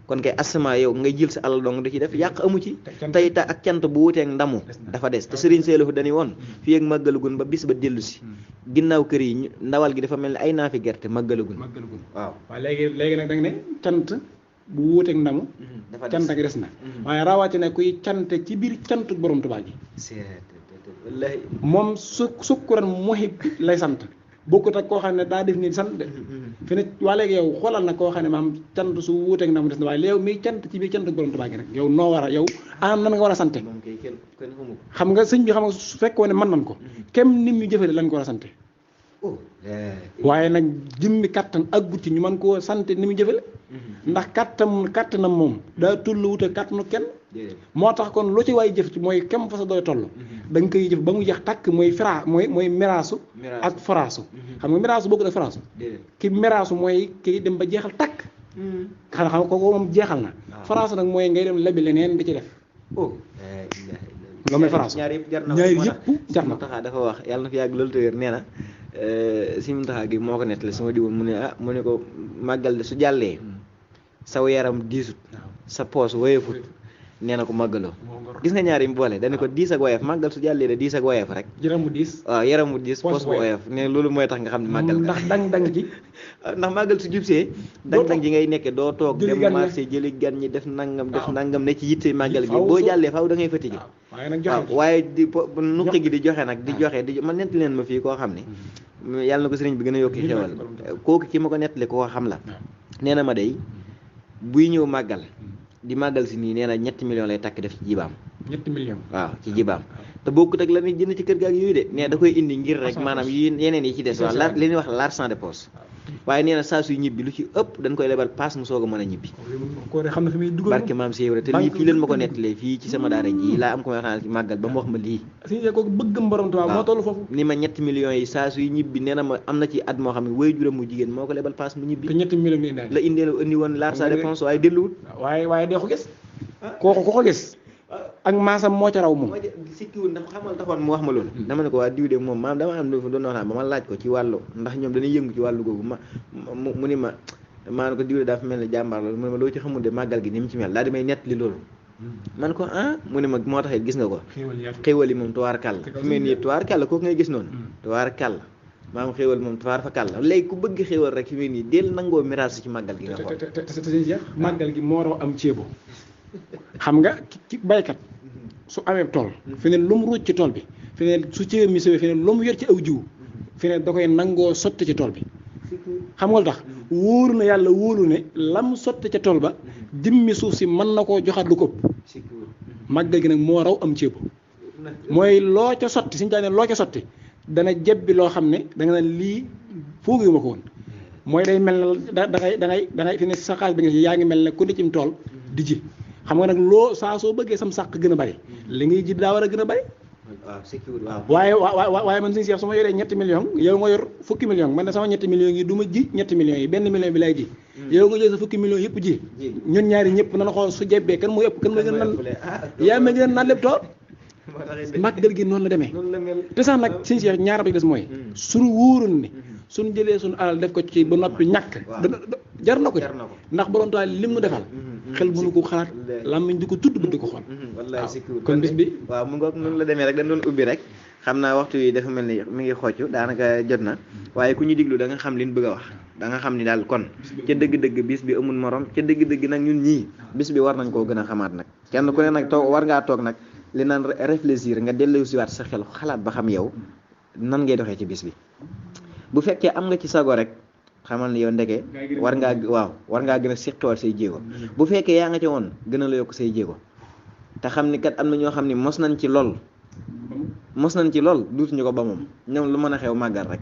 kon kay asama yow ngay jël sa alal dong di ci def yàq amu ci tey ta ak cant bu wuteeg ndamu dafa des te Serigne Saliou dañuy woon fii ak màggalagun ba bis ba dellu si ginnaaw kër yi ndawal gi dafa mel ni ay naafi gerte màggalagun waaw léegi nag da nga ne cant bu wuteeg ndamu cant ak des na waaye rawatina kuy cant ci biir cant borom Tuubaa gi moom sukkuran muhib lay sant bokkut ak koo xam ne daa def nii sant de fi ne waa léegi yow xoolal na koo xam ne maam cant su wuuteeg na mu des na waaye léegi miy cant ci biir cant borom Tuubaa gi nag yow noo war a yow nan nga war a sante xam nga sëñ bi xam nga su fekkoon ne mën nan ko kem nim ñu jëfale lañ ko war a sante waaye nag jëmmi kattan ak gutti ñu mën koo sante ni mu jëfale ndax kattanam moom daa tullu wut ak kattanu kenn moo tax kon lu ci waay jëf ci mooy kem fa sa doy toll da nga koy jëf ba mu jeex takk mooy mooy miraasu ak faraasu xam nga miraasu bokkul ak faraasu ki miraasu mooy ki dem ba jeexal takk xam nga kooku moom jeexal na faraasu nag mooy ngay dem lebi leneen di ci def loolu mooy faraasu ñaar yëpp jar na taxaa dafa wax yàlla na fi yàgg loolu tëwér nee na si mu taxaa gi moo ko nettali sama diwoon mu ne ko màggal de su jàllee saw yaram diisut sa poos wayefut nee na ko màggaloo gis nga ñaar yi mu boole dana ko diis ak woyof màggal su jàllee de diis ak woyof rek jërëmu diis waaw yaramu diis poos bu woyof ne loolu mooy tax nga xam ne màggal ndax dang ji ndax màggal su jubsee dang ji ngay nekke doo toog dem marché jëli gan ñi def nangam ne ci yitte màggal gi boo jàllee faaw da ngay fatigué waaw waaye di nuqi gi di joxe nag di joxe di man nett leen ma fii koo xam ne yàlla na ko sëriñ bi gën a yokki xewal kooku ki ma ko nettali koo xam la nee na ma day buy ñëw màggal di màggal si nii nee na 7 millions lay takk def ci jibaam 7 millions waaw ci jibaam te bokkut ak la muy jënd ci kër ga ak yooyu de nee da koy indi ngir rek maanaam yeneen yi ci des waaw li ñuy wax l'argent de poche waaye nee na saa suy ñibbi lu ci ëpp dañ koy lebal paas mu soog a mën a ñibbi ko de xam na fi muy dugal barke maam Cheikh Ibra te lii fii leen ma ko nettalee fii ci sama daara ji laa am ko may waxtaan ci màggal ba mu wax ma lii suñu kooku bëggam borom Tuubaa moo toll foofu ni ma 7 millions yi saa suy ñibbi nee na ma am na ci at moo xam ne way juram mu jigéen moo ko lebal paas mu ñibbi te 7 millions la indi woon l'argent de poche waaye delluwut waaye dee ko gis kooku ko gis ak maasam moo ca raw moom sikkiwul ndax xamal taxoon mu wax ma loolu dama ne ko waa diw de moom maam dama am doon wax ba ma laaj ko ci wàllu ndax ñoom dañuy yëngu ci wàllu googu mu ni ma maa ne ko diw de daa fi mel ne jàmbaar loolu mu ne ma loo ci xamul de màggal gi ni mu ci mel daal di may nett li loolu man ko mu ne ma moo taxit gis nga ko xéwal yi moom tuwaar kàll fi mel nii tuwaar kàll kooku ngay gis noonu tuwaar kàll maam xéwal moom tuwaar fa kàll léegi ku bëgg xéwal rek fi mel nii del nangoo miraas ci màggal gi nga xool te màggal gi moo raw am ceebo xam nga ki baykat su amee tool fi ne lu mu ruuj ci tool bi fi ne su ceeb mi sewee fi ne lu mu yor ci aw jiw fi ne da koy nangoo sotti ci tool bi xam nga lu tax wóoru na yàlla wóolu ne lam sotti ca tool ba jëmmi suuf si mën na koo joxaat lu ko ëpp màggal gi nag moo raw am ceebu mooy loo ca sotti suñu daane loo ca sotti dana jebbi loo xam ne da nga naan lii foogu ma ko woon mooy day mel ne da ngay fi ne sa xaalis bi nga si yaa ngi mel ne ku ne cim tool di ji xam nga nag loo saa soo bëggee sam sàq gën a bari li ngay ji daa war a gën a bari waaye man suñu seex su ma yoree 7 millions yow nga yor fukki millions man ne sama 7 millions yi du ma ji 7 millions yi benn million bi lay ji yow nga jël sa fukki millions yëpp ji ñun ñaari ñëpp nan xool su jebbee kan mooy ëpp kan mooy gën a nan yaa ma gën a nan lépp tool màggal gi noonu la demee te sax nag suñu seex ñaar ba des mooy suñu wóoroon ne suñu jëlee suñu alal def ko ci ba noppi ñàkk jar na ko ndax borom taal lim nu defal xel mënu ko xalaat làmmiñ di ko tudd ba di ko xool wallaay sikkiwul kon bis bi waaw mu ngoog noonu la demee rek dañ doon ubbi rek xam naa waxtu yi dafa mel ni mi ngi xocc daanaka jot na waaye ku ñu diglu da nga xam liñ bëgg a wax da nga xam ni daal kon ca dëgg-dëgg bis bi amul morom ca dëgg-dëgg nag ñun ñii bis bi war nañ koo gën a xamaat nag kenn ku ne nag toog war ngaa toog nag li naan réfléchir nga dellusiwaat sa xel xalaat ba xam yow nan ngay doxee ci bis bi bu fekkee am nga ci sago rek xamal ni yow ndeke war ngaa gën a siqiwaat say jéego bu fekkee yaa nga ci woon gën a la yokk say jéego te xam ni kat am na ñoo xam ni mos nañ ci lool duutuñu ko ba moom ñoom lu mën a xew màggal rek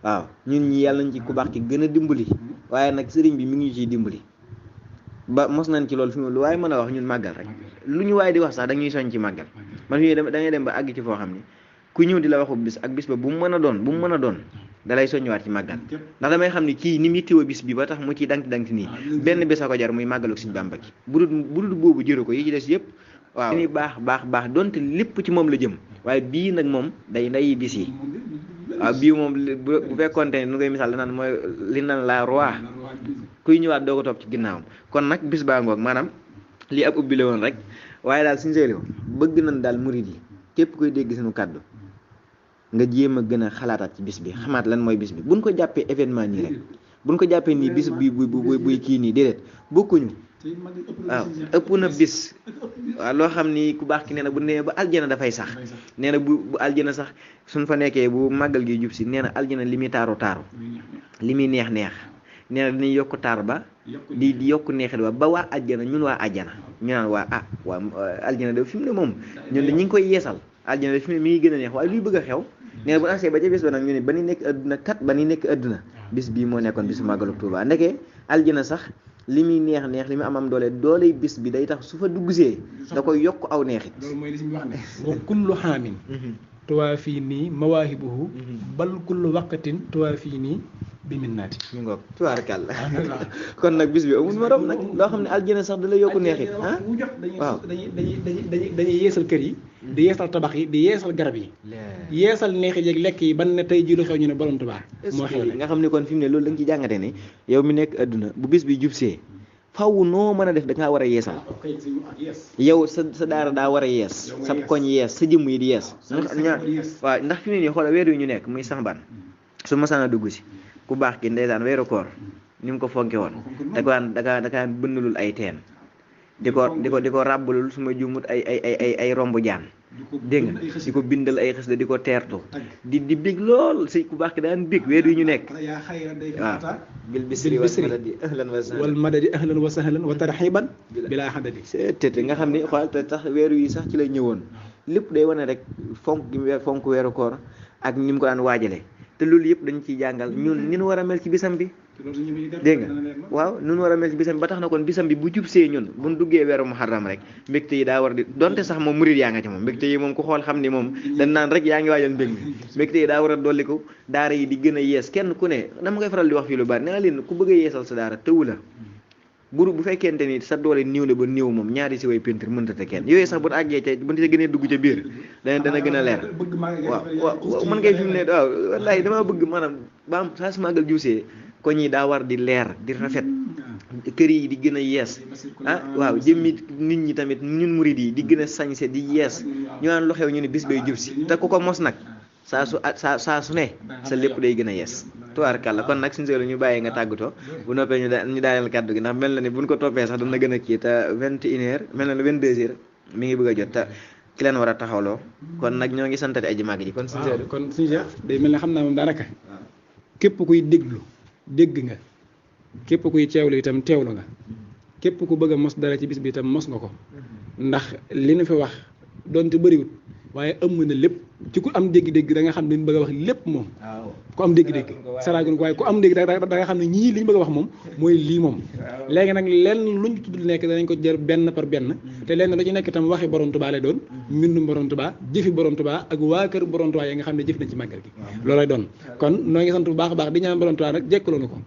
waaw ñun ñi yàlla nañ ci ku baax ki gën a dimbali waaye nag sëriñ bi mi ngi ñu ciy dimbali ba mos nañ ci lool fi mu lu waaye mën a wax ñun màggal rek lu ñu waaye di wax sax dañuy soñ ci màggal man fii da ngay dem ba àgg ci foo xam ni ku ñëw di la waxu bis ak bis ba bu mu mën a doon dalay soññuwaat ci màggal ndax damay xam ni kii ni mu yittewoo bis bi ba tax mu ciy danti nii benn bés a ko jar muy màggalu Sëñ Bàmba gi bu dul boobu jëru ko yi ci des yëpp waaw ni baax donte lépp ci moom la jëm waaye bii nag moom day nday bis yi waaw bii moom bu fekkoonte ne nu ngay misaal danaan mooy li naan la roi kuy ñëwaat doo ko topp ci ginnaawam kon nag bis baa ngoog maanaam lii ab ubbi la woon rek waaye daal suñu seeli bëgg nañ daal murid yi képp koy dégg suñu kàddu nga jéem a gën a xalaataat ci bis bi xamaat lan mooy bis bi buñ ko jàppee événement nii rek buñ ko jàppee nii bis bi buy kii nii déedéet bokkuñu waaw ëpp na bis waaw loo xam ni ku baax ki nee na bu nee ba aljana dafay sax nee na bu aljana sax suñ fa nekkee bu màggal gi jub si nee na aljana li muy taaru li muy neex nee na dinañ yokk taar ba di yokk neexit ba waa aljana ñun waa aljana ñu naan waa aljana de fi mu ne moom ñun de ñu ngi koy yeesal aljana de fi mu ne mi ngi gën a neex waaye luy bëgg a xew nee na bu agsee ba ca bis ba nag ñu ne ba ni nekk adduna bis bii moo nekkoon bisu màggalu Tuubaa ndekee aljana sax li muy neex li muy am doole bis bi day tax su fa duggsee da koy yokk aw neexit loolu mooy li si wax ne wa kullu xaamin tuwaa fii nii mawaahibuhu bal kullu waqtin tuwaa fii nii bi minnaati mi ngoog tubaarkàlla kon nag bis bi amul morom nag loo xam ne aljana sax da lay yokku neexit waaw dañuy yeesal kër yi di yeesal tabax yi di yeesal garab yi yeesal neexit yeeg lekk yi ban ne tey jii lu xew ñu ne borom Tuubaa moo xew nga xam ne kon fi mu ne loolu da nga ci jàngate ne yow mi nekk adduna bu bis bi jubsee faw noo mën a def da ngaa war a yeesal yow sa daara daa war a yees sa koñ yees sa jëmm yi di yees waaw ndax fi mu ne nii xoola weer yu ñu nekk muy Saxbaan su ma saan a dugg si ku baax ki ndeysaan weeru koor ni mu ko fonke woon da kaa bënnalul ay teen di ko ràbbalul su ma jumut ay romb jaan dégg nga di ko bindal ay xës di ko teertu di bég lool si ku baax ki daan bég weer yu ñu nekk waaw bil bisri wal madadi ahlan wa sahlan wa tarxiban bilaa xadadi te nga xam ni xool te tax weeru yi sax ci la ñëwoon lépp day wane rek fonk weeru koor ak ni mu ko daan waajale te loolu yëpp dañ ciy jàngal ñun ni ñu war a mel ci bisam bi dégg nga waaw ni ñu war a mel ci bisam bi ba tax na kon bisam bi bu jubsee ñun buñ duggee weeru muharram rek mbégte yi daa war di donte sax moom murid yaa nga ci moom mbégte yi moom ku xool xam ni moom dañ naan rek yaa ngi waajal mbég mi mbégte yi daa war a dolliku daara yi di gën a yees kenn ku ne dama koy faral di wax fii lu bari nee na leen ku bëgg a yeesal sa daara tëwu la bu fekkente ni sa doole néew na ba néew moom ñaari si way peinture mënta te kenn yooyu sax bu àggee ca bu ca gënee dugg ca biir dana gën a leer waaw mën ngay fi mu ne waaw wallaahi dama bëgg maanaam ba am saa su màggal juusee ko ñi daa war di leer di rafet kër yi di gën a yees waaw jëmmi nit ñi tamit ñun murid yi di gën a sañse di yees ñu naan lu xew ñu ne bis bay jub si te ku ko mos nag saa su ne sa lépp day gën a yees tubaarkàlla kon nag suñu seelu ñu bàyyi nga tàggatoo bu noppee ñu daaneel kàddu gi ndax mel na ni buñ ko toppee sax dana gën a kii te 21h mel na ni 22h mi ngi bëgg a jot te ki leen war a taxawloo kon nag ñoo ngi santati aji màgg ji kon suñu seelu kon suñu Cheikh day mel ne xam naa moom daanaka képp kuy dégg nga képp kuy teewlu itam teewlu nga képp ku bëgg a mos dara ci bis bi itam mos nga ko ndax li nu fi wax doonte bëriwut waaye ëmm na lépp ci ku am dégg-dégg da nga xam ne li ñu bëgg a wax lépp moom ku am dégg-dégg saraagun ko waaye ku am dégg da nga xam ne ñii li ñu bëgg a wax moom mooy lii moom léegi nag lenn luñ tudd nekk danañ ko jër benn par benn te lenn lu ci nekk itam waxi borom Tuubaa lay doon mbindum borom Tuubaa jëfi borom Tuubaa ak waa kër borom Tuubaa yi nga xam ne jëf nañ ci màggal gi loolay doon kon noo ngi sant bu baax a baax di ñaan borom Tuubaa nag jekkaloonu ko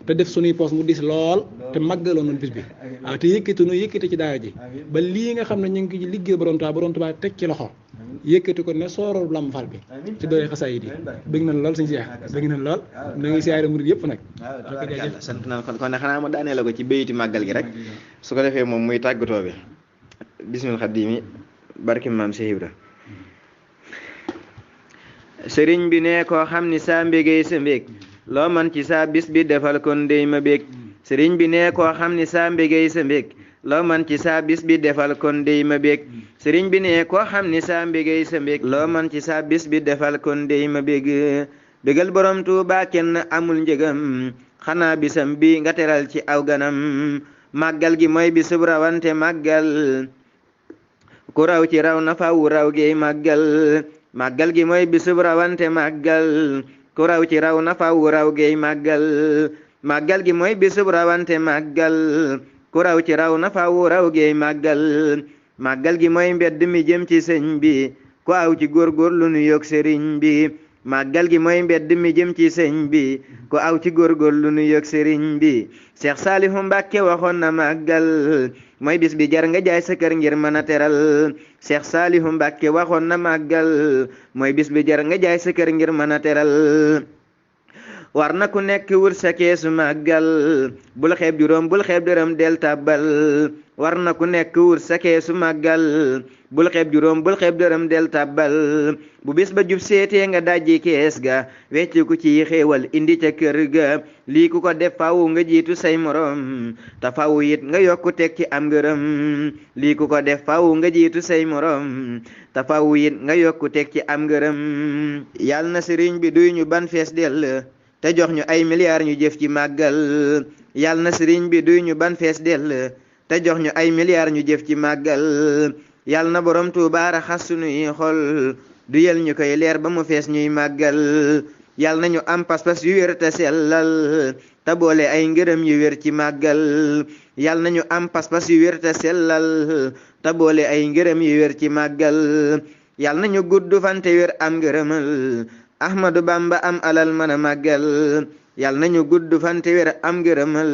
te def suñuy poos mu diis lool te màggaloon noonu bis bi waaw te yëkkati ci daara ji ba lii nga xam ne ñu ngi ci liggéey borom Tuubaa teg ci loxo yëkkati ko ne sooroor lam fal bi ci doole xasaayid yi bëgg nañ lool suñu Seex bëgg nañ lool na ngi siyaare murid yëpp nag sant naa kon ne xanaa ma daanee la ko ci béyti màggal gi rek su ko defee moom muy tàggatoo bi bismil xadimi barki maam Cheikh Ibra sëriñ bi ne koo xam ni saa mbégéy sa mbég loo man ci saa bis bi defal kon dey ma bég sëriñ bi ne koo xam ni saa mbégéy sa mbég loo man ci saa bis bi defal kon dey ma bég sëriñ bi ne koo xam ni saa mbégéy sa mbég loo man ci saa bis bi defal kon dey ma bég bégal borom Tuuba kenn amul njëgam xanaa bisam bi nga teral ci aw ganam màggal gi mooy bisub rawante màggal ku raw ci raw na faw raw géey màggal gi mooy bisub rawante màggal ku raw ci raw na faw raw géey màggal gi mooy bisub rawante màggal ku raw ci raw na faw raw géey màggal gi mooy mbedd mi jëm ci sëñ bi ku aw ci góorgóorlu nu yokk sëriñ bi màggal gi mooy mbedd mi jëm ci sëñ bi ku aw ci góorgóorlu nu yokk sëriñ bi Cheikh Saalihu Mbàkke waxoon na màggal mooy bis bi jar nga jaay sa kër ngir mën a teral Cheikh Saalihu Mbàkke waxoon na màggal mooy bis bi jar nga jaay sa kër ngir mën a teral war na ku nekk wut sa keesu màggal bul xeeb juróom bul xeeb dërëm del tàbbal war na ku nekk wut sa keesu màggal bul xeeb juróom bul xeeb dërëm del tàbbal bu bis ba jub seetee nga dajji kees ga wecc ku ci xéewal indi ca kër ga lii ku ko def faw nga jiitu say morom te faw it nga yokku teg ci am ngërëm lii ku ko def faw nga jiitu say morom te faw it nga yokku teg ci am ngërëm yàlla na sëriñ bi duy ñu ban fees dell te jox ñu ay milliards ñu jëf ci màggal yàlla na sëriñ bi duy ñu ban fees dell te jox ñu ay milliards ñu jëf ci màggal yàlla na borom Tuubaa raxas sunuy xol du yel ñu koy leer ba mu fees ñuy màggal yàlla na ñu am pas-pas yu wér te sellal te boole ay ngërëm yu wér ci màggal yàlla na ñu am pas-pas yu wér te sellal te boole ay ngërëm yu wér ci màggal yàlla na ñu gudd fan te wér am ngërëmal Ahmadu Bamba am alal mën a màggal yàlla na ñu gudd fan te wér am ngërëmal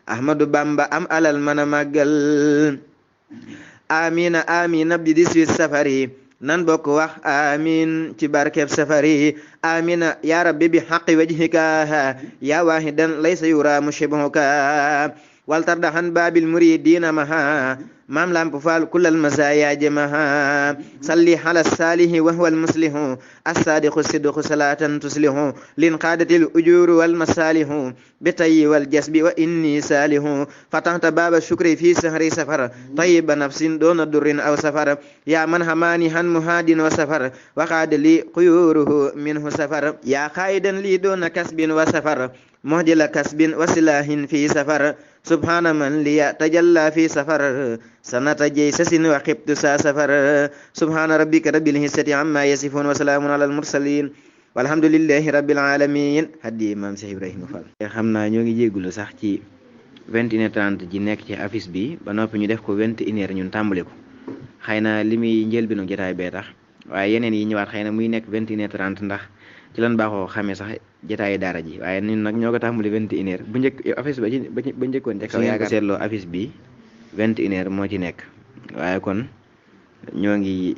Ahmadu Bamba am alal mën a màggal amina amina bi 18 safari nan bokk wax amin ci barkeb safari amina ya rabbi bi haqqi wajhika ya wahidan laysa yura mushibhuka wal tardahan babil muridina maha maam lamp faal kullal masaya jamaha salli ala salihi wa huwa almuslihu as-sadiqu sidqu salatan tuslihu lin qadatil ujuru wal masalihu bitayyi wal jasbi wa inni salihu fatahta baba shukri fi sahri safar tayyiba nafsin duna durrin aw safar ya man hamani han muhadin wa safar wa qad li quyuruhu minhu safar ya qaidan li duna kasbin wa safar muhdila kasbin wa silahin fi safar subhana man liya tajalla fi safar sanata jaysasin wa khibtu sa safar subhana rabbika rabbil izzati amma yasifun wa salamun alal mursalin walhamdulillahi rabbil alamin haddi imam Cheikh Ibrahima Fall. xam naa ñoo ngi jéggulu sax ci 21h30 ji nekk ci affiche bi ba noppi ñu def ko 21h ñun tàmbali ko xëy na li muy njëlbéenu jotaay bee tax waaye yeneen yi ñëwaat xëy na muy nekk 21h30 ndax ci lan baaxoo xamee sax jotaayu daara ji waaye ñun nag ñoo ko tàmbali 21h bu njëkk affiche ba njëkkoon ca kaw yaakaar seetloo affiche bi 21h moo ci nekk waaye kon ñoo ngi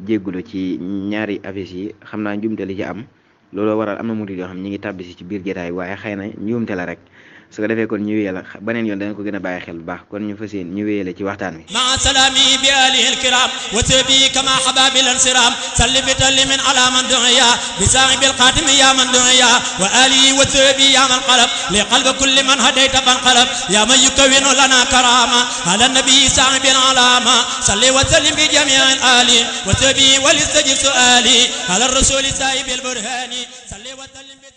jéggulu ci ñaari affiche yi xam naa njuumte li ci am looloo waral am na murid yoo xam ñi ngi tàbbisi ci biir jotaay waaye xëy na njuumte la rek su ko defee kon ñu wéyee la beneen yoon danañ ko gën a bàyyi xel bu baax kon ñu fas yéene ñu wéyee la ci waxtaan wi ma salami bi alihi alkiram wa sabi kama hababil ansiram salli bi tallimin ala man dunya bi sahibil qatim ya man dunya wa alihi wa sabi ya man qalab li qalbi kulli man hadayta ban qalab ya man yukawwinu lana karama ala nabi sahibil alama salli wa sallim bi jami'il ali wa sabi wal istajib su'ali ala rasul sahibil burhani salli wa sallim bi